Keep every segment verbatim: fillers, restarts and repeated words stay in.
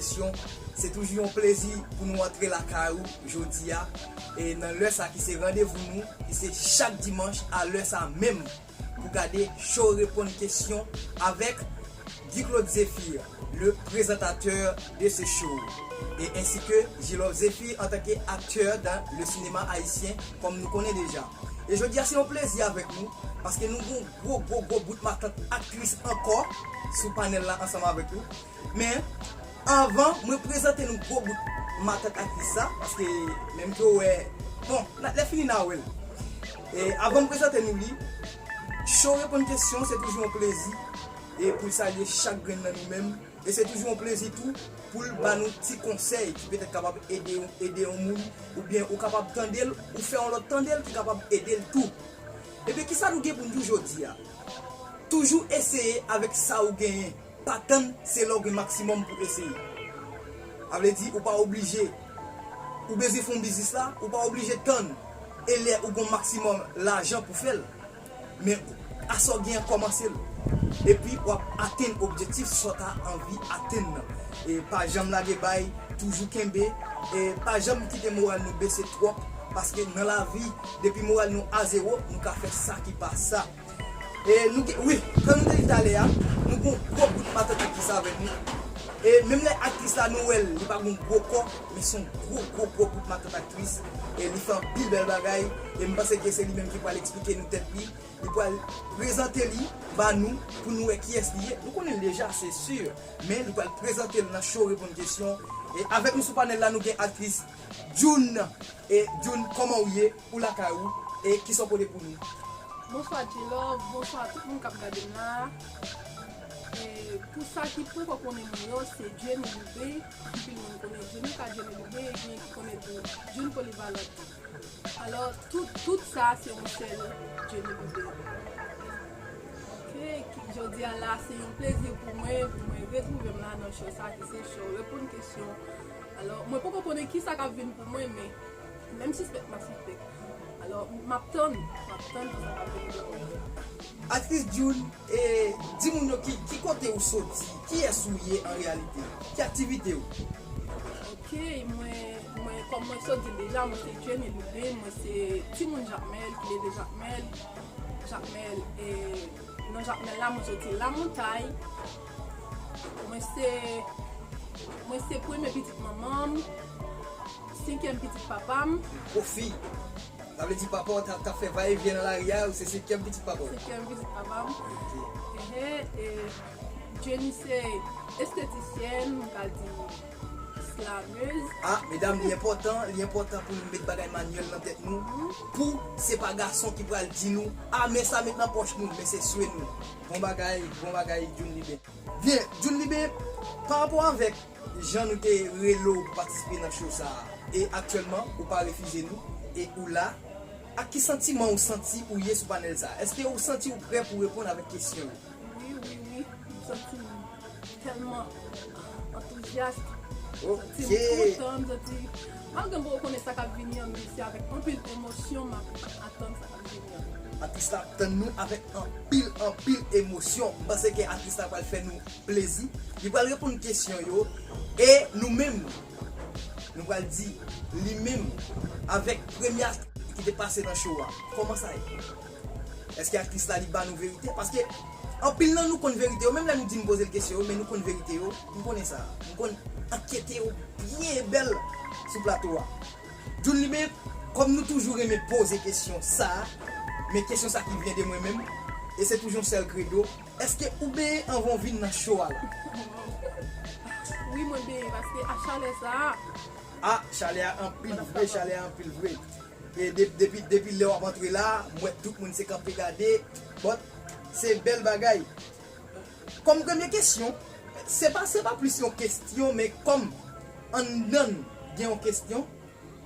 Kesyon, se toujou yon plezi pou nou antre lakay ou jodi a, e nan lè sa ki se randevou nou, ki se chak dimanch a lè sa menm, pou gade show Reponn Kesyon avèk Guy Claude Zéphir, le présentateur de ce show, et ainsi que Gilov Zéphir en tant qu'acteur dans le cinéma haïtien, kòm nou konnen deja. E jodi a se yon plezi avèk nou, paske nou gon gwo, gwo, gwo bout matant aktris ankò sou panèl la ansanm avèk nou. Men, anvan mwen prezante nou gwo bout matant aktris sa, paske menm ke w wè, bon, n a, lè fini n a wè l. E avan m prezante nou li, show Reponn Kesyon, se toujou yon plezi, e pou l salye chak grenn nan nou menm, e se toujou yon plezi tou pou l ba nou ti konsèy ki petèt kapab ede, ede yon moun, oubyen ou kapab tande l, ou fè yon lòt tande l ki kapab ede l tou. Ebyen, kisa nou gen pou n di w jodi a? Toujou eseye avèk sa ou genyen. Pa tann se lè w gen maksimòm pou eseye. A vle di, ou pa oblije, ou bezwen fè yon biznis la, ou pa oblije tann e lè ou gen maksimòm lajan pou fè l. Men, asò gen an, kòmanse l. Epi, w ap atenn objektif sa w ta anvi atenn nan. E pa janm lage bay, toujou kenbe. E pa janm kite moral nou bese twòp, paske nan lavi, depi moral nou a zewo, nou ka fè sa ki pa sa. E nou gen, wi, jan nou te di talè a, nou gen yon gwo bout matant aktris avèk nou. E menm lè aktris la nou wè l, li pa gen yon gwo kò, men se yon gwo, gwo, gwo bout matant aktris. E li fè anpil bèl bagay. E m panse ke se li menm ki pral eksplike nou tèt li. Li pral prezante li ba nou pou nou wè kiyès li ye. Nou konnen l deja, se si. Men li pral prezante l nan show Reponn Kesyon. E avèk nou sou panèl la, nou gen aktris Djoune. E Djoune, kòman w ye? Ou lakay ou? E kisa w pote pou nou? Bonswa Djelove, bonswa tout moun k ap gade m la. E pou sa ki poko konnen mwen yo, se Djenny Loubet. Anpil moun konnen Djenny ka Djenny Loubet, e gen ki konnen tou Djoune Polyvalente. Alò, tout, tout sa se yon sèl Djenny Loubet. Ok, ki, jodi a la, se yon plezi pou mwen, pou mwen retwouve m la nan show sa ki se show Reponn Kesyon. Alò, mwen poko konnen kisa k ap vin pou mwen, men menm sispèk m ap sispèk. Alò, m ap tann, m ap tann pou sa k ap vin pou mwen. Aktris Djoune, e, di moun yo ki, ki kote ou soti, kiyès ou ye an reyalite, ki aktivite w? Ok, mwen, mwen, kòm mwen sot di deja, mwen se Djenny Loubet, mwen se timoun Jakmèl, ki leve Jakmèl, Jakmèl, e, nan Jakmèl la, mwen soti Lamontay. Mwen se, mwen se premye pitit manman m, senkyèm pitit papa m. Gwo fi. Sa vle di papa w t ap, t ap fè va e vyen nan lari a, ou se senkyèm pitit papa w? Senkyèm pitit papa m. Ok. Ehe, e Djenny se estetisyèn, m ka di slamez. Ah, medam, li enpòtan, li enpòtan pou nou met bagay manyèl nan tèt nou. Mhm. Pou se pa gason ki pral di nou, ah, men sa met nan pòch nou, men se swe nou. Bon bagay, bon bagay, Djoune Loubet. Byen, Djoune Loubet, pa rapò avèk jan nou te rele w pou patisipe nan show sa a, e aktyèlman, ou pa refize nou, e ou la, ak ki santiman ou santi ou ye sou panèl sa a? Èske ou santi ou prè pou reponn avèk kesyon yo? Wi, wi, wi, m santi m tèlman antouzyas, m santi m kontan, m santi, malgre m poko konnen sa k ap vini an, men se avèk anpil emosyon m ap atann sa k ap vini an. Atis la ap tann nou avèk anpil, anpil emosyon. M panse ke atis la pral fè nou plezi. Li pral reponn kesyon yo. E nou menm, nou pral di li menm avèk premye aktris ki te pase nan show a. Kòman sa ye? Èske aktris la li ba nou verite? Paske anpil nan nou konn verite yo. Menm lè nou di n poze l kesyon yo, men nou konn verite yo. M konnen sa. M konn ankete yo byen bèl sou plato a. Djoune Loubet, kòm nou toujou renmen poze kesyon sa a, men kesyon sa ki vyen de mwen menm, e se toujou yon sèl kredo, èske ou benyen anvan w vin nan show a la? Wi, mwen benyen, paske a chalè sa a. A, chalè a anpil vre, chalè a anpil vre. E de-, depi, depi lè w ap antre la, m wè tout moun se kanpe gade, but se bèl bagay. Kòm premye kesyon, se pa, se pa plis yon kesyon, men kòm anndan n gen yon kesyon,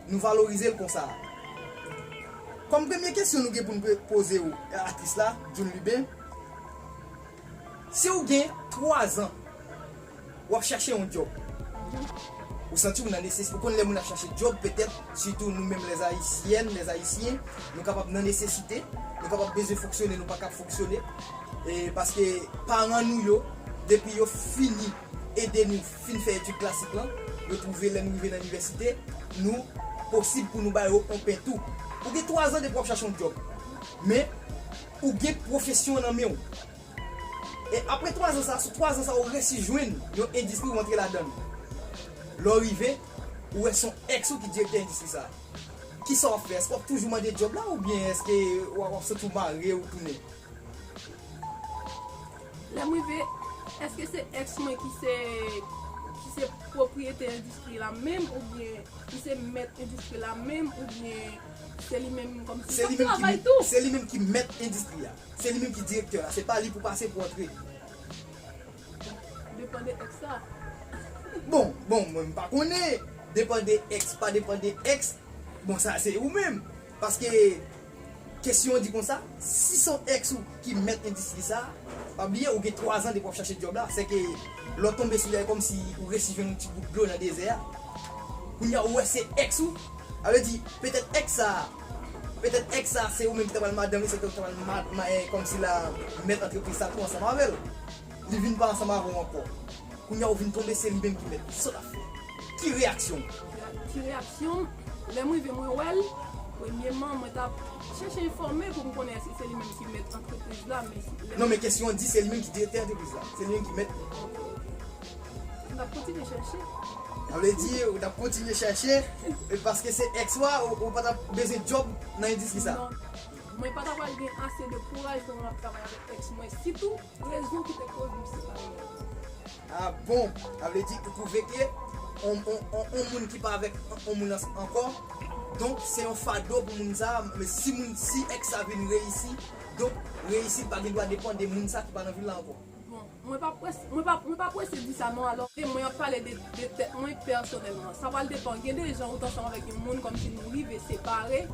nou valorize l konsa. Kòm premye kesyon nou gen pou n pe-, poze w, atis la, Djoune Loubet, si w gen twa zan, w ap chache yon djòb. Ou santi w nan nesesite, ou konn lè moun ap chache djòb, petèt, sitou nou menm lèzayisyèn, lèzayisyen, nou kapab nan nesesite, nou kapab bezwen fonksyone, nou pa kab fonksyone. E paske paran nou yo, depi yo fini ede nou fin fè etid klasik lan, yo twouve lè nou rive nan inivèsite, nou posib pou nou ba yo yon pen tou. Ou gen twazan depi w ap chache yon djòb, men ou gen pwofesyon nan men w. E apre twazan sa, sou twazan sa, ou resi jwenn yon endistri ou antre ladan l. Lè w rive, ou wè se yon ex ou ki direktè endistri sa. Kisa w ap fè? Èske w ap toujou mande djòb la oubyen èske w ap, w ap santi w mare ou tounen? Lè m rive, èske se ex mwen ki se ki se pwopriyetè endistri la menm oubyen ki se mèt endistri la menm oubyen se li menm kòmsi Se li menm ki, se li menm ki mèt endistri a. Se li menm ki direktè la. Se pa li pou pase pou antre. Depan de ex la. Bon, bon, mwen m pa konnen. Depan de ex, pa depan de ex. Bon, sa se ou menm. Paske kesyon an di konsa, si se yon ex ou ki mèt endistri sa, pa bliye ou gen twazan depi w ap chache djòb la. Sèke lè w tonbe sou li a, e kòmsi ou resi jwenn yon ti gout dlo nan dezè a. Kounye a ou wè se ex ou, sa vle di petèt ex sa, petèt ex sa se ou menm ki ta pral madanm li, se ou ki ta pral ma, ma, e, kòmsi la mèt antrepriz sa tou ansanm avè l. Li vin pa ansanm avè w ankò. Kounye a ou vin tonbe se li menm ki mèt. Kisa w t ap fè? Ki reyaksyon w? Ki reyaksyon m? Lè m rive mwen wè l, premyèman mwen t ap chèche enfòme pou m konnen èske se li menm ki mèt antrepriz la, men lè Non, men kesyon an di se li menm ki direktè antrepriz la. Se li menm ki mèt. M t ap kontinye chèche. Sa vle di ou t ap kontinye chèche, e paske se ex ou a, ou, ou pa t ap bezwen djòb nan endistri sa. Non. Mwen pa ta pral gen ase de kouraj pou mwen ap travay avèk ex mwen, sitou rezon ki te koz nou separe. Ah bon, sa vle di ou twouve ke on, on, on, on moun ki pa avèk on, on moun an- ankò, donk se yon fado pou moun sa, men si moun, si ex sa vin reyisi, donk reyisi pa gen dwa depann de moun sa ki pa nan vil la ankò. Bon, mwen pa prese, mwen pa, mwen pa prese di sa non, alò, e mwen ap pale de, de tèt mwen pèsonèlman. Sa pral depan, gen de jan ou t ansanm avèk yon moun kòmsi nou rive separe,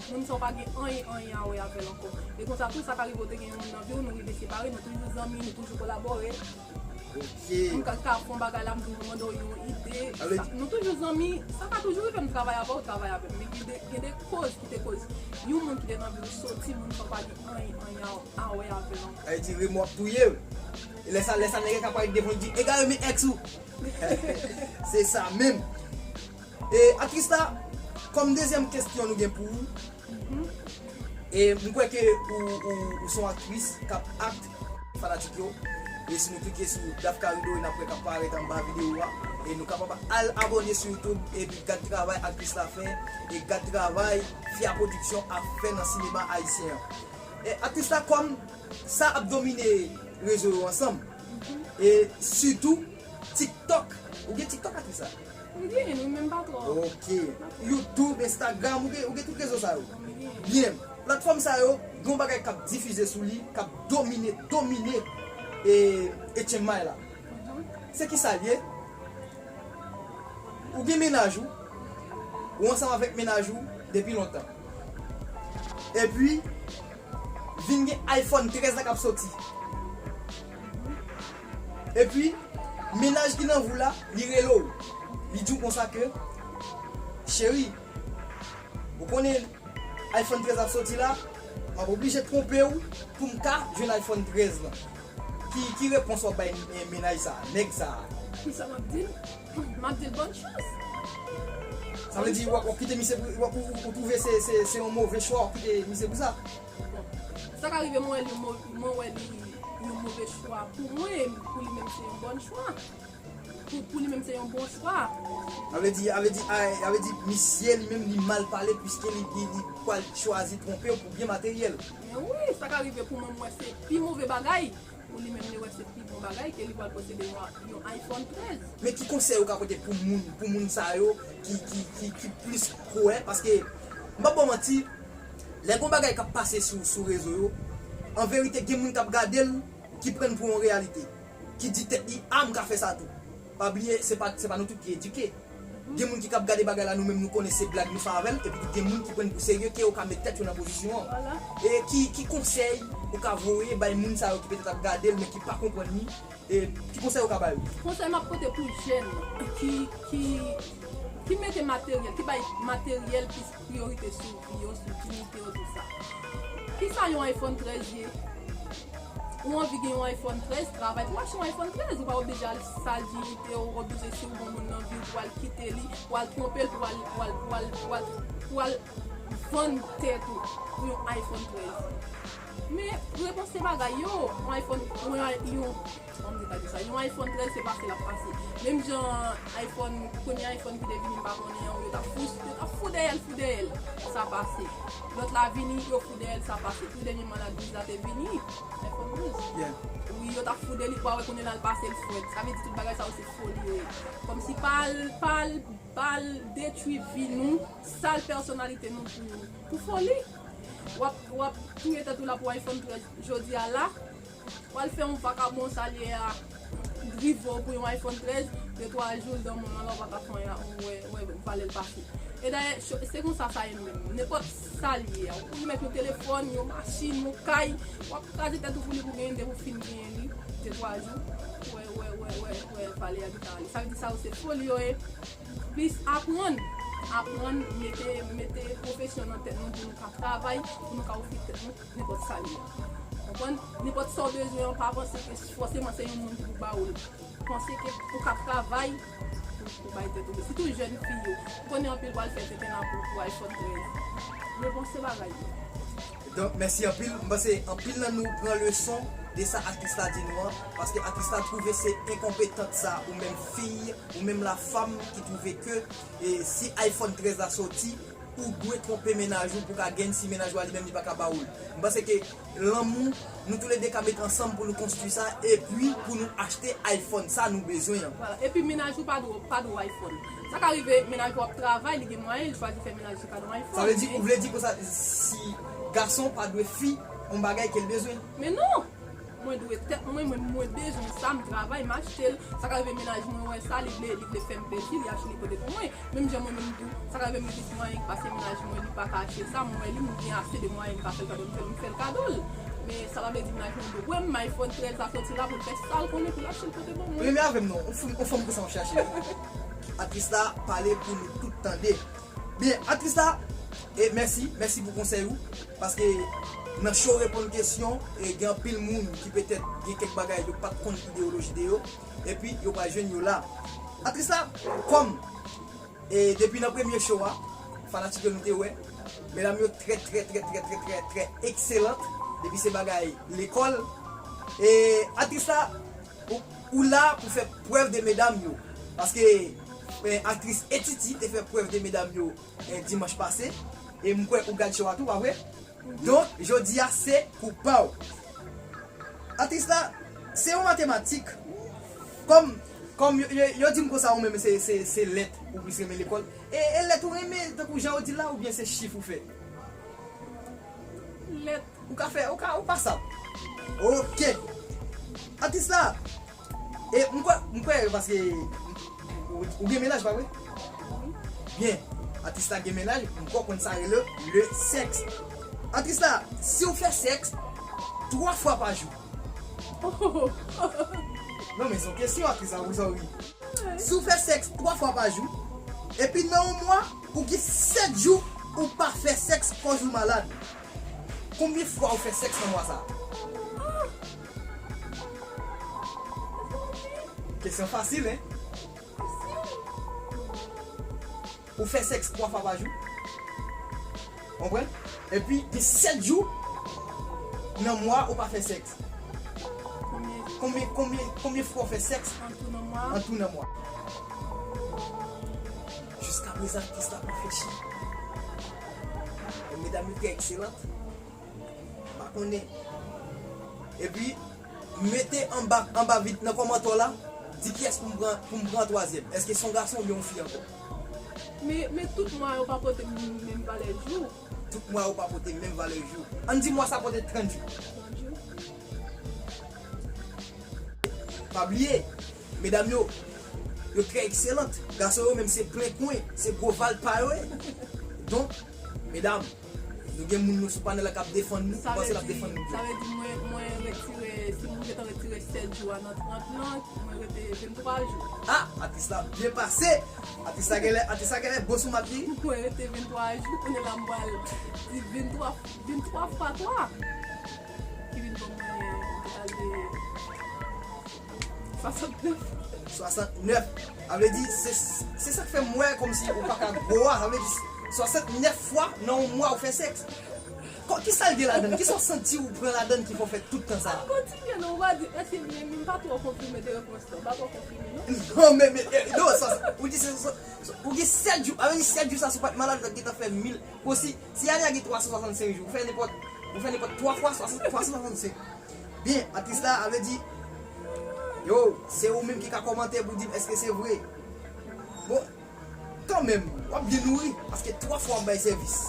moun sa w pa gen anyen, anyen a wè avè l ankò. E konsa tou, sa ka rive ou te gen yon moun nan vi w, nou rive separe, nou toujou zanmi, nou toujou kolabore. Ok. M ka, ka fè yon bagay la, m toujou mande w yon ide. Sa, nou toujou zanmi, sa ka toujou rive m travay avè w, travay avè m. Men gen de, gen de koz ki te koz yon moun ki te nan vi w soti, moun sa w pa gen anyen, anyen a, a wè avè l ankò. Sa vle di remò ap touye w. E lè sa, lè sa nèg la ka parèt devan w, li di, egare men ex ou. Se sa menm. E, aktris la, kòm dezyèm kesyon nou gen pou ou, e m kwè ke ou, ou, ou se yon aktris k ap act, fanatik yo. E si nou klike sou Daph Carido, n ap wè k ap parèt anba videyo a. E nou kapab al abòne sou YouTube epi gad travay aktris la fè, e gad travay Fia Production ap fè nan sinema ayisyen an. E aktris la, kòm sa ap domine rezo yo ansanm, e sitou TikTok. Ou gen TikTok, aktris la? M gen, wi, men m pa twò. Ok. YouTube, Instagram, ou gen, ou gen tout rezo sa yo? Byen, platfòm sa yo, gen yon bagay k ap difize sou li, k ap domine, domine e, e etchenmay la. Se ki sa l ye? Ou gen mennaj ou, ou ansanm avèk mennaj ou depi lontan. Epi, vin gen iPhone trèz la k ap soti. Epi, mennaj ki nan vi w la, li rele w. Li di w konsa ke, cheri, ou konnen iPhone trèz ap soti la, m ap oblije twonpe w pou m ka jwenn iPhone trèz lan. Ki, ki repons w ap bay, eh, mennaj sa, nèg sa? Kisa m ap di l? M ap di l bonne chance. Sa vle di w ap, w ap kite misye pou, w ap, ou, ou twouve se, se, se yon move chwa, w ap kite misye pou sa? Sa ka rive mwen wè li yon mo- mwen wè li yon move chwa pou mwen, pou li menm se yon bòn chwa. Pou, pou li menm se yon bon chwa. Sa vle di, sa vle di, a, sa vle di misye li menm li mal pale piske li, li, li pral chwazi twonpe w pou byen materyèl. Men wi, sa ka rive pou mwen, mwen wè se pi move bagay. Pou li menm li wè se pi bon bagay ke li pral posede yon, yon iPhone trèz. Men ki konsèy ou ka pote pou moun, pou moun sa yo ki, ki, ki, ki plis kwè? Paske, m p ap ba w manti, lè gen yon bagay k ap pase sou, sou rezo yo, an verite, gen moun k ap gade l, ki pran l pou yon reyalite, ki di tèt li, a, m ka fè sa tou. Pa bliye, se pa, se pa nou tout ki edike. Gen moun ki k ap gade bagay la, nou menm nou konnen se blag nou fè avè l, epi tou gen moun ki pran l pou serye, ke yo ka met tèt yo nan pozisyon an. E ki, ki konsèy ou ka voye bay moun sa yo ki petèt ap gade l, men ki pa konprann li, e ki konsèy ou ka ba yo? Konsèy m ap pote pou jèn ki, ki, ki mete materyèl, ki bay materyèl plis priyorite sou vi yo, sou diyite yo, tout sa. Kisa yon iPhone trèz ye? Ou anvi gen yon iPhone trèz, travay pou w achte yon iPhone trèz. Ou pa oblije al sal diyite w, ou pa oblije si w gen yon moun nan vi w pou w al kite li, pou w al twonpe l, pou w al, pou w al, pou w al, pou w al, pou w al vann tèt ou pou yon iPhone trèz. Men, repanse bagay yo, yon iPhone, yon, yon, kòman m te ka di sa, yon iPhone trèz se pase l ap pase. Menm jan iPhone, premye iPhone ki te vini, m pa konnen an, yo t ap fou, yo t ap fou dèyè l, fou dèyè l, sa pase. Lòt la vini, yo fou dèyè l, sa pase. Tou dènyèman la, douz la te vini, iPhone douz. Yeah. Wi, yo t ap fou de li, pou w wè kounye la l pase l frèt. Sa vle di tout bagay sa yo se foli yo ye. Kòmsi pa al, pa al, pa al detwi vi nou, sal pèsonalite nou pou, pou foli. W ap, w ap touye tèt ou la pou iPhone trèz jodi a la. W al fè yon vakabon sa l ye a, drive w pou yon iPhone trèz, de twa jou l dan men w la, w pa ka fè anyen, ou wè, wè valè l pase. E dayè, cho-, se konsa sa ye menm. Nenpòt sa l ye a, ou mèt yon telefòn, yon machin, yon kay, w ap kraze tèt ou pou li pou genyen, depi w fin genyen li, de twa jou, wè, wè, wè, wè, wè valè a gentan ale. Sa vle di sa yo se foli yo ye. Plis aprann, aprann, mete, mete pwofesyon nan tèt nou pou nou ka travay, pou nou ka ofri tèt nou nenpòt sa l ye. Konprann? Nenpòt sa w bezwen an, pa panse ke fòseman se yon moun ki pou ba ou l. Panse ke ou ka travay pou, pou bay tèt ou. Sitou jèn fi yo. M konnen anpil pral fè tenten la pou, pou iPhone trèz. Men bon, se bagay yo. Donk, mèsi anpil. M panse anpil nan nou pran leson de sa aktris la di nou an, paske aktris la twouve se enkonpetant sa, ou menm fi, ou menm la fanm ki twouve ke, e, si iPhone trèz la soti, ou dwe twonpe mennaj ou pou ka gen si mennaj ou a li menm li pa ka ba ou l. M panse ke lanmou, nou toulede ka met ansanm pou nou konstwi sa, epi pou nou achte iPhone sa nou bezwen an. Vwala. Epi mennaj ou pa dwe, pa dwe iPhone. Sa ka rive, mennaj ou ap travay, li gen mwayen, li chwazi fè mennaj li kado yon iPhone. Sa vle di, men ou vle di konsa, si gason pa dwe fi yon bagay ke l bezwen? Men non! Mwen dwe tèt mwen, mwen, mwen bezwen sa, m travay, m achte l. Sa ka rive mennaj mwen wè sa, li vle, li vle fè m plezi, li achte li pote pou mwen. Menm jan mwen menm tou, sa ka rive m rive sou mwayen ki pase mennaj mwen, li pa ka achte sa, m wè li, m gen ase de mwayen m ka fè l kado, m fè l, m fè l kado l. Men sa pa vle di mennaj mwen dwe m iPhone trèz la soti la pou l fè sa l konnen pou l achte l pote ban mwen. Reme avè m non, on fanm, on fanm konsa w chache. Aktris la pale pou nou tout tande. Byen, aktris la, e mèsi, mèsi pou konsèy ou, paske nan show reponn kesyon, e gen anpil moun ki petèt gen kèk bagay yo pa t konn ideyoloji de yo, epi yo pral jwenn yo la. Aktris la, kòm, e depi nan premye show a, fanatik yo nou te wè, medam yo trè, trè, trè ekselant, depi se bagay lekòl. E aktris la, ou, ou la pou fè prèv de medam yo, paske, e, aktris Etiti te fè prèv de medam yo, e, dimanch pase, e m kwè ou gad show a tou, pa vre? Donk, jodi a se kou pa w. Aktris la, se yon matematik. Kòm, kòm yo, yo, yo di m konsa ou menm se, se, se lèt ou plis renmen lekòl. E, e lèt ou renmen, tankou jan yo di la, oubyen se chif ou fè? Lèt. Ou ka fè, ou ka, ou pasab. Ok. Aktris la, e m kwè, m kwè paske ou, ou gen mennaj, pa vre? Byen, aktris la gen mennaj, m kwè w konn sa rele le sèks. Aktris la, si w fè sèks twa fwa pa jou. Non, men se yon kesyon, aktris la, ou sa wi. Si w fè sèks twa fwa pa jou, epi nan yon mwa, ou gen sèt jou ou pa fè sèks kòz ou malad. Konbyen fwa ou fè sèks nan mwa sa a? Kesyon fasil, en? Ou fè sèks twa fwa pa jou. Konprann? Epi, gen sèt jou nan mwa ou pa fè sèks. Konbyen, konbyen, konbyen fwa w fè sèks an tou nan mwa? An tou nan mwa. Jiskaprezan, aktris la pa fè chif. Medam yo trè ekselant. M pa konnen. Epi, mete anba, anba vid nan kòmantè w la, di kiyès pou m pran, pou m pran twazyèm. Èske se yon gason oubyen yon fi ankò? Men, men tout mwa yo pa pote menm valè jou. Tout mwa yo pa pote menm valè jou. Ann di mwa sa pote trant jou. Trant jou. Pa bliye, medam yo, yo trè ekselant. Gason yo menm se plen kwen, se gwo valpa yo ye. Donk, medam, nou gen moun nou sou panèl la k ap defann nou, ou panse l ap defann nou byen? Sa vle di mwen, mwen retire, si mwen gentan retire sèt jou a nan trant lan, mwen rete venntwa jou. Ah, aktris la byen pase! Aktris la genlè, aktris la genlè bon sou mat li. Mwen rete venntwa jou, kounye la m pral di venntwa, venntwa fwa twa. Ki vin ban mwen total de Swasantnèf. Swasantnèf. Sa vle di, se, se sa k fè m wè kòmsi ou pa ka gwo a. Sa vle di, swasantnèf fwa nan yon mwa ou fè sèks. Kò-, ki sa l gen ladan l? Ki sa w santi ou pran ladan l ki fè w fè tout tan sa a? Kontinye non, ou pa di, èske m, m pa twò konfime de repons lan, m pa twò konfime non. Non, men, men, eh, non, sa, ou di se, se, se, ou gen sèt jou, sa vle di sèt jou sa, si w pa t malad, ou t ap gentan fè mil. Bon, si, si ane a gen twa san swasannsenk jou, ou fè nenpòt, ou fè nenpòt twa fwa twa san swasannsenk. Byen, atris la, sa vle di, yo, se ou menm ki ka kòmante pou di m èske se vre. Bon, kanmenm, w ap byen nouri, paske twa fwa w ap bay sèvis.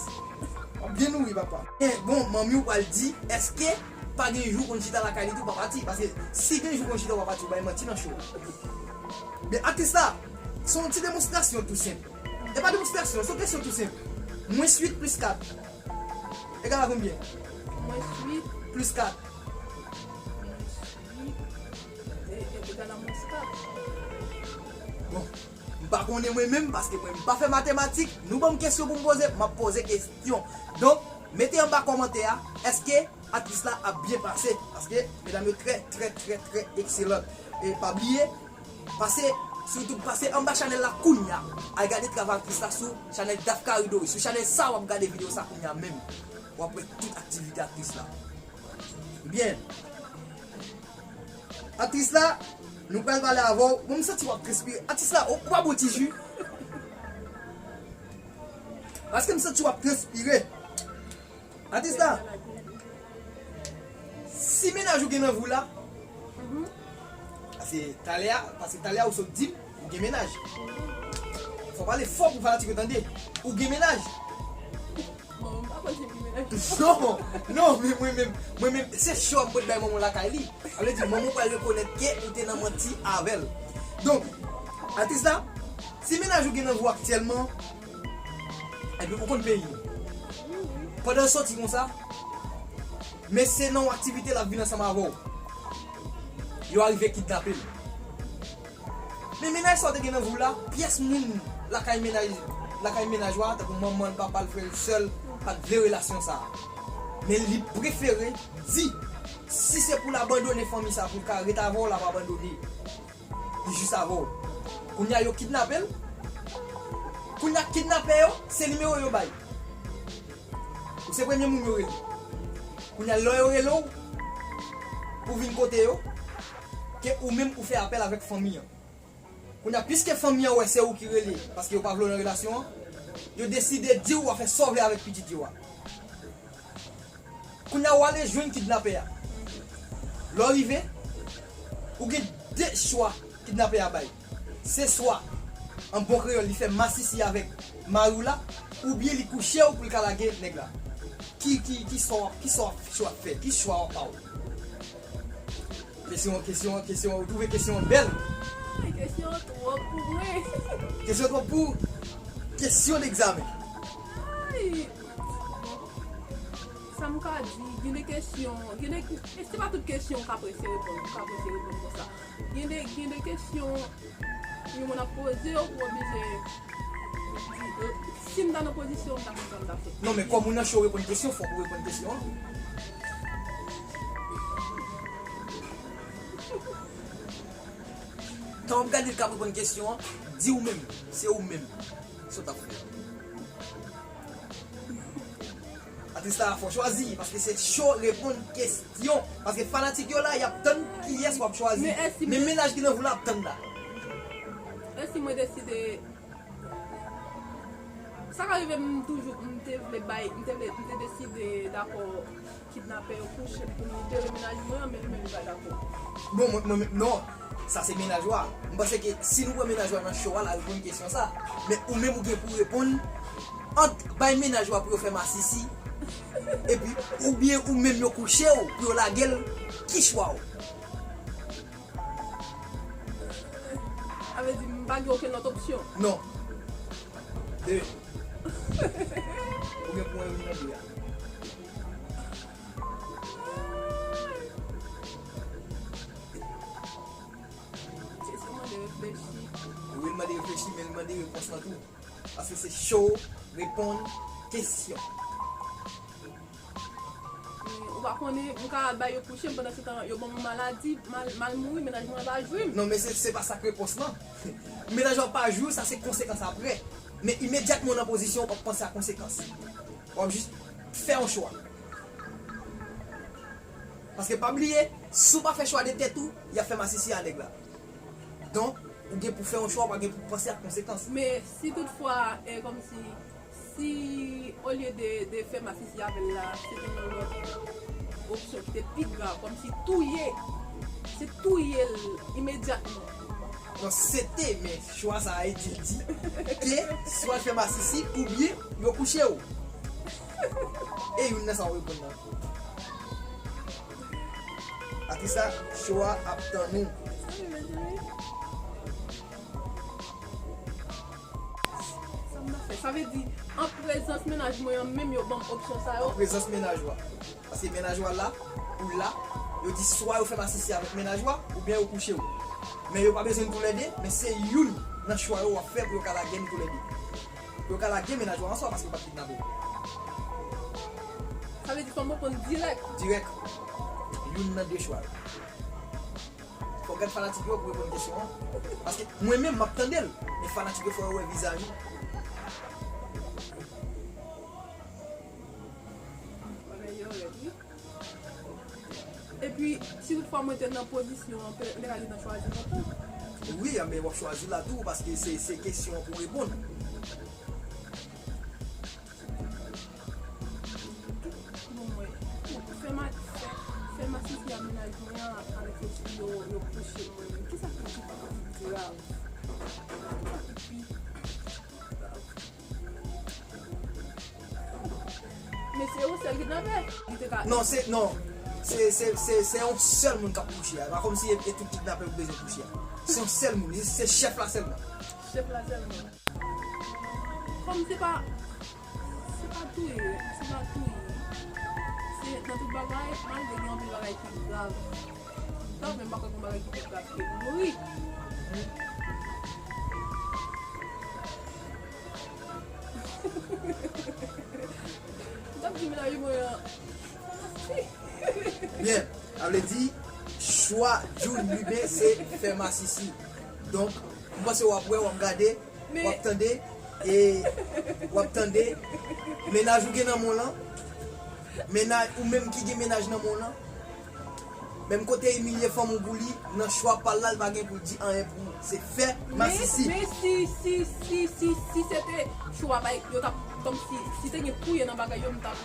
W ap byen nouri, papa. E, bon, manmi w pral di, èske pa gen jou konn chita lakay li tou pa pati? Paske si gen jou konn chita w pa pati, ou bay manti nan show. Men atris la, se yon ti demonstrasyon tou senp. E pa demonstrasyon, se yon kesyon tou senp. Mwens uit plis kat egal a konbyen? Mwens uit. Plis kat. Mwens uit e, e, egal a mwens kat. Bon, m pa konnen mwen menm, paske mwen m pa fè matematik. Nou ban m kesyon pou m poze, m ap poze kesyon. Donk, mete anba kòmantè a, èske atris la ap byen pase? Paske medam yo trè, trè, trè, trè ekselan. E pa bliye, pase sou YouTube, pase anba chanèl la kounya. Al gade travay atris la sou chanèl Daph Caridori. Sou chanèl sa w ap gade videyo sa kounya menm. W ap wè tout aktivite atris la. Byen. Atris la, nou pral pale avè w. Bon, m santi w ap transpire. Atris la, ou, ou pa bwè ti ji? Paske m santi w ap transpire. Atris la, si mennaj ou gen nan vi w la, paske talè a, paske talè a ou sot di m, ou gen mennaj. Fò w pale fò pou fanatik yo tande. Ou gen mennaj. Bon, m pa panse gen mennaj. Non, non, men mwen menm, mwen menm, se cho ap mwen bay manman lakay li. Sa vle di, manman pral rekonèt ke ou te nan manti avè l. Donk, atris la, si mennaj ou gen nan vi w aktyèlman, epi ou konn peyi. Pandan l soti konsa, men se nan yon aktivite l ap vin ansanm avè w. Yo arive kidnape l. Men mennaj sa w te gen nan vi w la, pyès moun lakay mennaj, lakay mennaj ou a, tankou manman l, papa l, frè l, sè l, pa t vle relasyon sa a. Men li prefere di, si se pou l abandone fanmi sa a pou l ka ret avè w, l ap abandone. Li jis avè w. Kounye a yo kidnape l. Kounye a kidnapè yo, se nimewo yo bay. Ou se premye moun yo rele. Kounye a lè yo rele w pou vin kote yo, ke ou menm ou fè apèl avèk fanmi an. Kounye a, piske fanmi an wè se ou ki rele, paske yo pa vle w nan relasyon an, yo deside di w w a fè sa w vle avèk pitit yo a. Kounye a, w ale jwenn kidnapè a. Lè w rive, ou gen de chwa kidnapè a bay. Se swa, an bon kreyòl, li fè masisi avèk mari w la, oubyen li kouche w pou l ka lage nèg la. Ki, ki, ki sa w ap, ki sa w ap, chwa w ap fè? Ki chwa w ap pa w? Kesyon, kesyon, kesyon, ou twouve kesyon an bèl? Ay, kesyon an twòp pou mwen. Kesyon twòp pou ou? Kesyon degzamen. Ay, sa m ka di, gen de kesyon, gen de, e se pa tout kesyon ou ka prese reponn, ou ka prese reponn konsa. Gen de, gen de kesyon, yon moun ap poze w, ou oblije di, e, si m ta nan pozisyon w, m ta konn sa m ta fè. Non, men kòm ou nan show reponn kesyon, fòk ou reponn kesyon an. Tan w ap gade l k ap reponn kesyon an, di w menm, se ou menm, sa w t ap fè. Atris la, fò w chwazi, paske se cho reponn kesyon. Paske fanatik yo la, y ap tann kiyès w ap chwazi. Men èske men mennaj ki nan vi w la ap tann la. Èske mwen deside, sa ka rive m toujou, m te vle bay, m te vle, m te deside dakò kidnapè yo kouche m pou m libere mennaj mwen an, men li menm li pa dakò. Bon, mwen, mwen, non. Sa se mennaj ou a. M panse ke si nou pran mennaj ou a nan show a, l a reponn kesyon sa. Men ou menm ou gen pou reponn ant bay mennaj ou a pou yo fè masisi, epi oubyen ou menm yo kouche w pou yo lage l, ki chwa w? Sa vle di m pa gen okenn lòt opsyon? Non. De. Ou gen pou envi nan de a. Kesyon mande reflechi. Wi, l mande reflechi, men l mande repons lan tou. Paske se cho reponn kesyon. Men Ou pa konnen, m ka al bay yo kouche m, pandan se tan yo ban m yon maladi, mal, mal mouri, mennaj mwen an pa jwi m. Non, men se, se pa sa k repons lan. Mennaj ou a pa jwi w, sa se konsekans apre. Men imedyatman w nan pozisyon, w p ap panse a konsekans. W ap jis fè yon chwa. Paske pa bliye, si w pa fè chwa de tèt ou, y ap fè masisi a nèg la. Donk, ou gen pou fè yon chwa, ou pa gen pou panse ak konsekans. Men si toutfwa, e, kòmsi, si olye de, de fè masisi avè l la, se te yon lòt opsyon ki te pi grav, kòmsi touye, se touye l imedyatman. Non, se te, men chwa sa a, e di, di ke si w al fè masisi, oubyen yo kouche w. E youn nan sa w reponn nan. Atis la, cho a ap tann ou. Sa m ta fè? Sa vle di, an prezans mennaj mwen an menm, yo ban m opsyon sa yo? An prezans mennaj ou a. Paske mennaj ou a la, ou la, yo di swa yo fè masisi avèk mennaj ou a, oubyen yo kouche w. Men yo pa bezwen n toulède, men se youn nan chwa yo w ap fè pou yo ka lage n toulède. Pou yo ka lage mennaj ou a answa paske yo pa t kidnape w. Sa vle di fò m reponn dirèk? Dirèk. Youn nan de chwa yo. Fò w gad fanatik yo pou reponn kesyon an. Paske mwen menm, m ap tande l. Men fanatik yo fò yo wè vizaj ou. Bagay yo rèd, wi. Epi, si toutfwa mwen te nan pozisyon an, petèt m te ka gentan chwazi lontan. Wi, a, men w ap chwazi la tou, paske se, se kesyon an pou w reponn. Bon, mwen, fè ma-, fè, fè masisi a mennaj mwen an avèk yo, yo, yo kouche mwen. Kisa ki pi grav? Kisa ki pi grav? Men se yon sèl kidnapè. Li te ka Non, se, non. Se, se, se, se yon sèl moun k ap kouche a. E pa kòmsi e, e tout kidnapè ou bezwen kouche a. Se yon sèl moun. Se chèf la sèlman. Chèf la sèlman. Kòm se pa, se pa touye, se pa touye. Se nan tout bagay, malgre gen anpil bagay ki grav. Grav, men m pa kwè gen bagay ki pi grav ke mouri. M t ap di mennaj mwen an. Byen, sa vle di, chwa June Lubin se fè masisi. Donk, m panse w ap wè, w ap gade, w ap tande, e w ap tande, mennaj ou gen nan men w lan, mennaj, ou menm ki gen mennaj nan men w lan, menm kote imilye fanm ou pou li, nan chwa pa l la, l pa gen pou l di anyen pou ou. Se fè masisi. Men, men si, si, si, si, si se te chwa bay, yo t ap, kòmsi, si te gen touye nan bagay yo, m t ap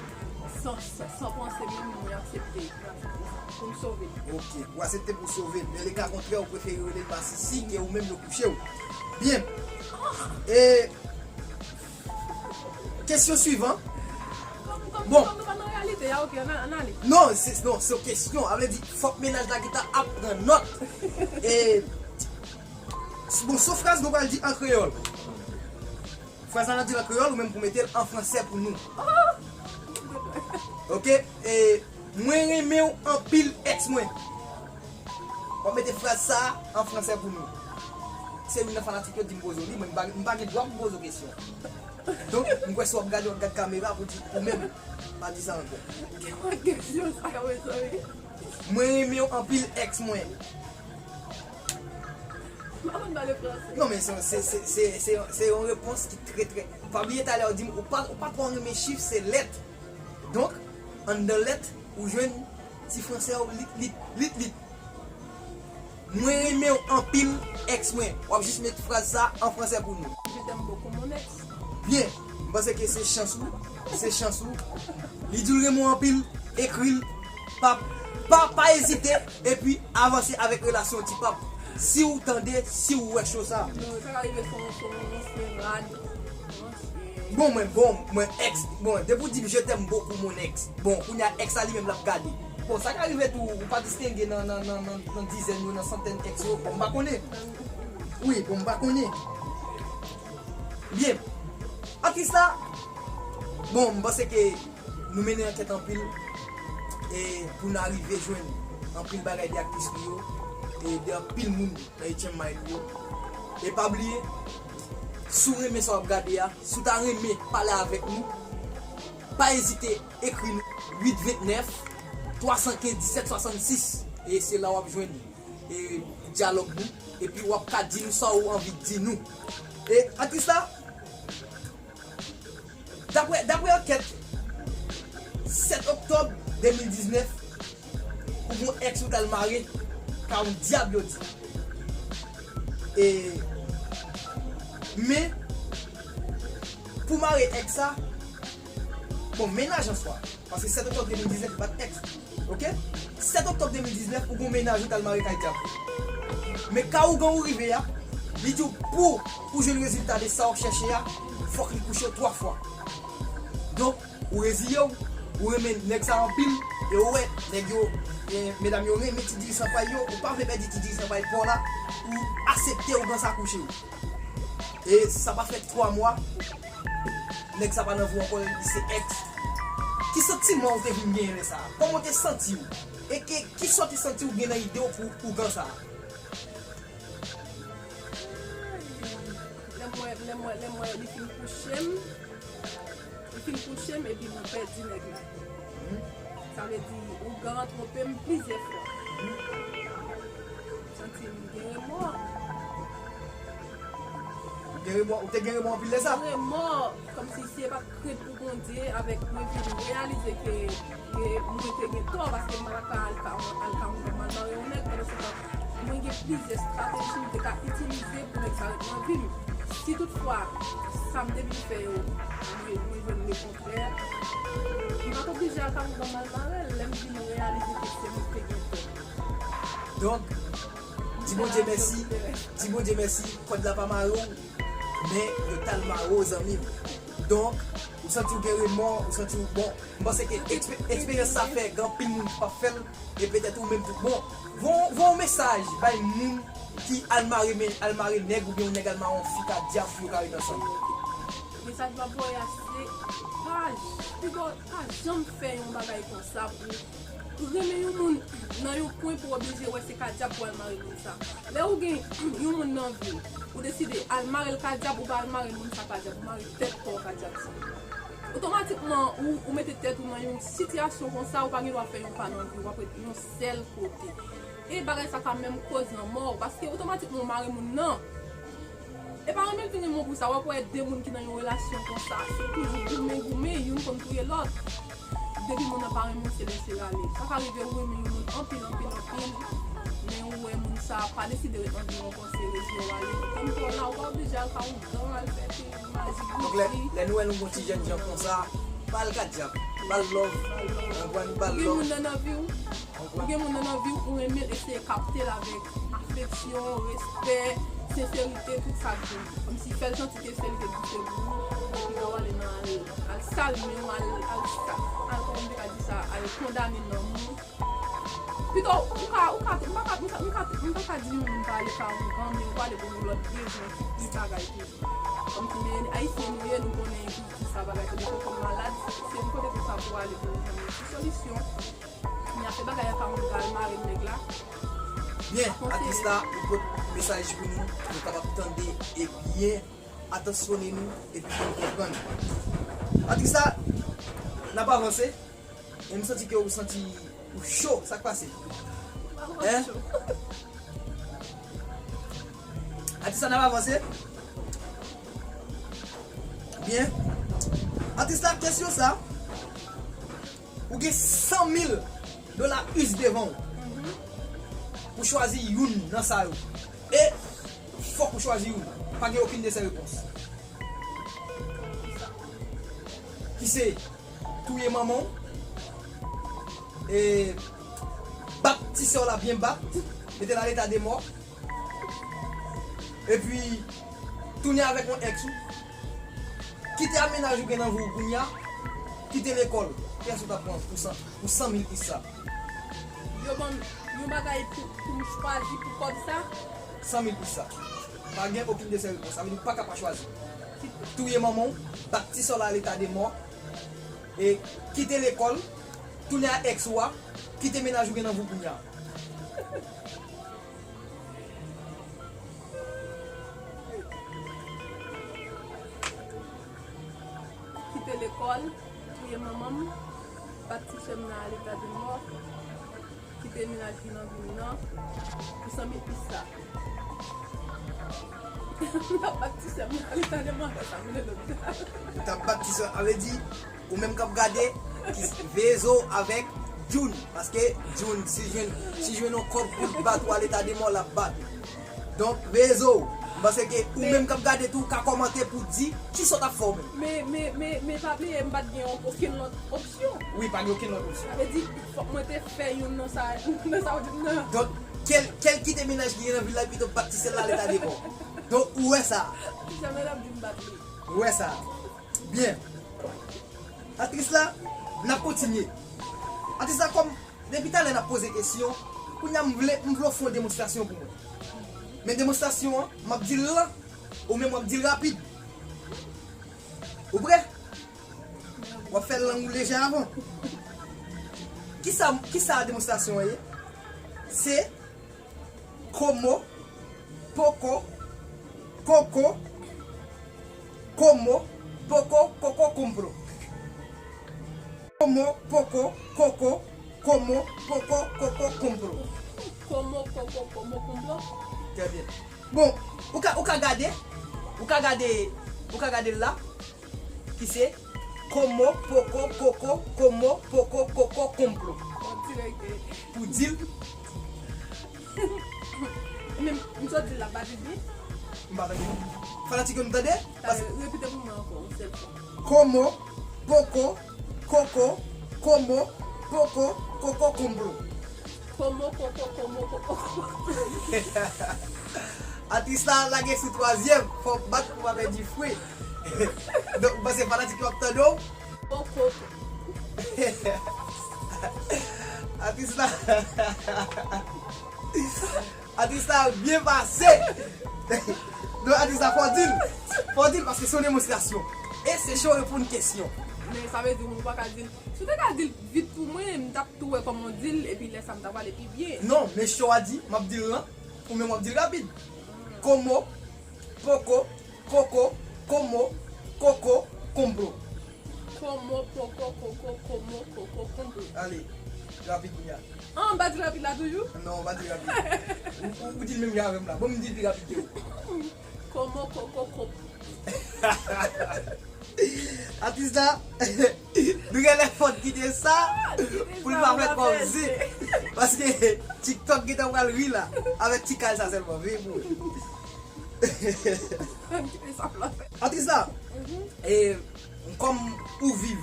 san, san, san panse, men mwen aksepte, mwen aksepte sa, pou m sove l. Ok, ou aksepte pou w sove l. Men le ka kontrè, ou prefere rele l masisi ke ou menm yo kouche w. Byen. E, kesyon swivan. Kòm, kòm, bon. Kòm nou pa nan reyalite a, ok, ann, ann ale. Non, se, non, se yon kesyon. Sa vle di, fòk mennaj la gentan ap pran nòt. E, bon, se yon fraz nou pral di an kreyòl. Fraz la n ap di l an kreyòl, ou menm pou mete l an fransè pou nou. Ok? E, mwen renmen w anpil, èks mwen. W ap mete fraz sa a an fransè pou nou. Se youn nan fanatik yo di m poze w li, mwen m pa, m pa gen dwa pou m poze w kesyon. Donk, m kwè si w ap gade, w ap gad kamera pou di ou menm, pa di sa ankò. Ki kesyon sa yo, mezanmi? Mwen renmen w anpil, èks mwen. M pa konn pale fransè. Non, men se, se, se, se, se, se yon repons ki trè, trè. Pa bliye talè w di m, ou pa, ou pa twò renmen chif, se lèt. Donk, anndan lèt, ou jwenn ti fransè w lit, lit, lit, lit. Mwen renmen w anpil, èks mwen. W ap jis met fraz sa an fransè pou nou. Je t'aime beaucoup, mon ex. Byen, m panse ke se chans ou, se chans ou. Li di w l renmen w anpil, ekri l, pa, pa, pa ezite, epi avanse avèk relasyon ti pap. Si w tande, si w wè cho sa. Non, sa ka rive se yon, se yon ansyen rad. Bon, mwen, bon, mwen, èks, bon, depi w di m, "Je t'aime beaucoup, mon ex." Bon, kounye a, èks la li menm l ap gade. Bon, sa ka rive tou, ou pa distenge nan, nan, nan, nan, nan dizèn yo, nan santèn èks yo. Bon, m pa konnen. Wi, bon, m pa konnen. Byen. Aktris la, bon, m panse ke nou mennen ankèt anpil, e pou n arive jwenn anpil bagay de aktris nou yo, e de anpil moun nan H M I nou yo. E pa bliye, si w renmen sa w ap gade a, si w ta renmen pale avèk nou, pa ezite ekri nou uit vennèf, twa san kenz disèt swasannsis. E se la w ap jwenn, e, dyalòg nou. Epi w ap ka di nou sa ou anvi di nou. E, atis la, daprè, daprè ankèt, sèt oktòb de mil diznèf, ou gon èks ou t al mare, ka yon dyab yo di. E, men, pou mare èks sa, bon, mennaj an swa. Paske sèt oktòb de mil diznèf, li pa t èks. Oke? Sèt oktòb de mil diznèf, ou gon mennaj ou t al mare kay dyab. Men ka ougan ou rive a, li di w pou ou jwenn rezilta de sa w ap chèche a, fòk li kouche w twa fwa. Donk, ou reziye w, ou renmen nèg sa anpil, e ou wè, nèg yo, e, medam yo renmen ti dirijan pa yo, ou pa vle pèdi ti dirijan pa pa w la, ou aksepte ougan sa kouche w. E sa pa fè twa mwa, nèg sa pa nan vi w ankò, li se èks. Ki santiman ou te vin genyen lè sa a? Kòman w te santi w? E ke, kisa w te santi w gen nan ide w pou ougan sa a? Lè m wè, lè m wè, lè m wè li fin kouche m, li fin kouche m epi mwen pèdi nèg la. Sa vle di, ougan an twonpe m plizyè fwa. M santi m gen remò. Ou gen remò, ou te gen remò anpil lè sa? Remò, kòmsi si e pa t krent pou Bondye, avèk mwen vin reyalize ke, ke mwen te gen tò, paske m pa ta ka al ka, al ka ougan m al mare yon nèg, pandan se tan, mwen gen plizyè estrateji m te ka itilize pou nèg sa ret nan vi m. Si toutfwa, sa m te vin fè yo, mwen, mwen jwenn lekontrè, m pa t oblije al ka ougan m al mare l, lè m vin reyalize ke se mwen ki te gen tò. Donk, di Bondye mèsi, di Bondye mèsi, kòd la pa mare w, men yo t al mare w, zanmi m. Donk, ou santi w gen remò, ou santi w, bon, m panse ke ekspe-, eksperyans sa fè gen anpil moun ki p ap fè l, e petèt ou menm tou. Bon, voye yon, voye yon mesaj bay moun ki al mare, men, al mare nèg oubyen yon nèg al mare yon fi ka dyab pou yo ka ret ansanm. Mesaj m ap voye a se pa, pito pa janm fè yon bagay konsa pou renmen yon moun nan yon pwen pou w oblije wè se ka dyab pou al mare moun sa. Lè ou gen yon moun nan vi w, ou deside al mare l ka dyab, ou pa al mare moun sa ka dyab, ou mare tèt pa w ka dyab sa. Otomatikman, ou, ou mete tèt ou nan yon sitiyasyon konsa, ou pa gen dwa fè yon pa nan vi w, w ap ret yon sèl kote. E bagay sa ka menm koz lanmò w, paske otomatikman ou mare moun nan. E pa renmen l vin renmen w pou sa, w ap wè de moun ki nan yon relasyon konsa, se toujou goumen, goumen, youn konn touye lòt. Depi moun nan pa renmen w, se lese l ale. Sa ka rive ou renmen yon moun anpil, anpil, anpil, men ou wè moun sa pa deside ret nan vi w ankò, se reziye w ale. Tann pou w la, ou pa oblije al ka ougan, al fè te maji, bouji. Donk, lè, lè nou wè nou gon ti jènjan konsa, ba l ka dyab, ba l love, ou konprann, ba l love. Ou gen moun nan nan vi w, ou gen moun nan nan vi w, ou renmen l, eseye kapte l avèk afeksyon, respè, senserite, tout sa k di. Kòmsi fè l santi ke se li te di se pou ou, epi pa w ale nan al, al salye w, al, al sa, al, kòman m te ka di sa, al kondane nanm ou. Pito, ou ka, ou ka, m pa ka, m pa, m pa, m pa ka di yon moun pa ale ka ougan, men ou ale pou yon lòt rezon ki pi bagay toujou. Kòmsi, men Ayisyen nou ye, nou konnen ki, ki sa bagay sa, depi w malad, se, se yon kote konsa pou w ale pou yon, yon ti solisyon. Kounye a se bagay an ka moun pral mare nèg la. Byen, atis la, ou pot mesaj pou nou, nou kapab tande e byen atansyone nou, epi pou nou konprann. Atis la, n ap avanse, e m santi ke ou santi ou cho, sa k pase? Hein? Atis la, n ap avanse. Byen. Atis la, kesyon sa, ou gen san mil dola us devan w pou chwazi youn nan sa yo. E fòk ou chwazi youn. Pa gen okenn de sèt repons. Ki se touye manman w, e bat ti sè w la byen bat, mete l a leta de mò, epi tounen avèk yon èks ou, kite a mennaj ou gen nan vi w kounye a, kite lekòl. Kiyès ou t ap pran pou san, pou san mil us sa? Yo ban m yon bagay pou, pou m chwazi pou kòb sa? San mil us sa. Pa gen okenn de sèt repons. Sa vle di ou pa ka pa chwazi. Touye manman w, bat ti sè w la a leta de mò, e kite lekòl, tounen a èks ou a, kite mennaj ou gen nan vi w kounye a. Kite lekòl, touye manman m. Bat ti sè m nan a leta de mò. Kite mennaj li nan vi m nan. Pou san mil pis sa. M t ap bat ti sè m nan a leta de mò, sa m rele lopital. Ou t ap bat ti sè, sa vle di, ou menm k ap gade, ki veye zo avèk Jun. Paske Jun, si jwenn, si jwenn yon kòb pou l bat ou a leta de mò, l ap bat ou. Donk, veye zo, m panse ke ou menm k ap gade tou, ou ka kòmante pou di kisa w t ap fè ou menm. Men, men, men, men pa bliye, m pa t gen okenn lòt opsyon. Wi, pa gen okenn lòt opsyon. Sa vle di, fòk mwen te fè youn nan sa, nan sa w di m nan. Donk, kèl, kèl kite mennaj ki gen nan vil la, pito bat ti sè l la leta de mò. Donk, ou wè sa. Ti sè m nan ap di m bat li. Ou wè sa. Byen. Atris la, n ap kontinye. Atris la, kòm depi talè n ap poze kesyon, kounye a m vle, m vle w fè yon demonstrasyon pou mwen. Men demonstrasyon an, m ap di l lan, ou menm w ap di l rapid. Ou prè? W ap fè lang ou lejè avan. Kisa, kisa demonstrasyon an ye? Se komo, poko, koko, komo, poko, koko, komplo. Komo, poko, koko, komo, poko, koko, komplo. Komo, koko, komo, komplo. Trè byen. Bon, ou ka, ou ka gade, ou ka gade, ou ka gade la, ki se komo, poko, koko, komo, poko, koko, komplo. Pou di l. Men, m sot di l la, pa di li. M pa tande. Fanatik yo, nou tande? Talè, repite pou mwen ankò, yon sèl fwa. Komo, poko, koko, komo, poko, koko, komplo. Komo, koko, komo, koko, koko. Atris la lage sou twazyèm, fò w bat pou w pa pèdi fre. Donk, m panse fanatik yo ap tande w. Koko. Atris la. Atris la byen pase. Donk, atris la, fò w di l. Fò w di l paske se yon demonstrasyon. E se cho reponn kesyon. Men sa vle di ou pa ka di l. Si w te ka di l vit pou mwen, m t ap tou wè kòman w di l, epi lè sa m t ap pale pi byen. Non, men cho a di, m ap di l lan, ou menm w ap di l rapid. Komo, poko, koko, komo, koko, komplo. Komo, poko, koko, komo, koko, komplo. Ale, rapid kounye a. Ah, m pa di rapid la toujou? Non, ou pa di rapid. Ou, ou, ou di l menm jan avè m la. Bon, m di l pi rapid ke ou. Komo, koko, koko. Atris la, nou genlè fò n kite sa pou l pa fè kòmsi. Paske TikTok gentan pral ri la. Avèk ti kal sa sèlman, veye pou ou. Atris la, e, kòm ou viv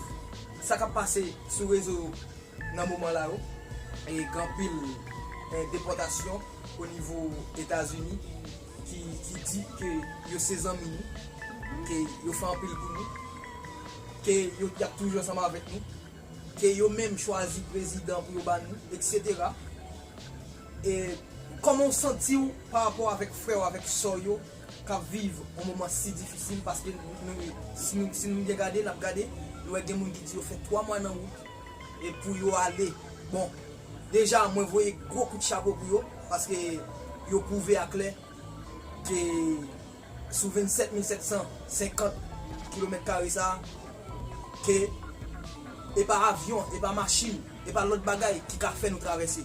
sa k ap pase sou rezo yo nan moman la yo, e gen anpil, e, depòtasyon o nivo Etazini ki, ki di ke yo se zanmi nou, ke yo fè anpil pou nou, ke yo, y ap toujou ansanm avèk nou, ke yo menm chwazi prezidan pou yo ba nou, etsetera. E kòman w santi w pa rapò avèk frè w, avèk sè w yo k ap viv yon moman si difisil? Paske nou, nou, si nou, si nou byen gade, n ap gade, nou wè gen moun ki di yo fè twa mwa nan wout, e pou yo ale. Bon, deja, mwen voye gwo kout chapo pou yo, paske yo pwouve aklè ke sou vennsèt mil sèt san senkant kilomèt kare sa a, ke e pa avyon, e pa machin, e pa lòt bagay ki ka fè nou travèse.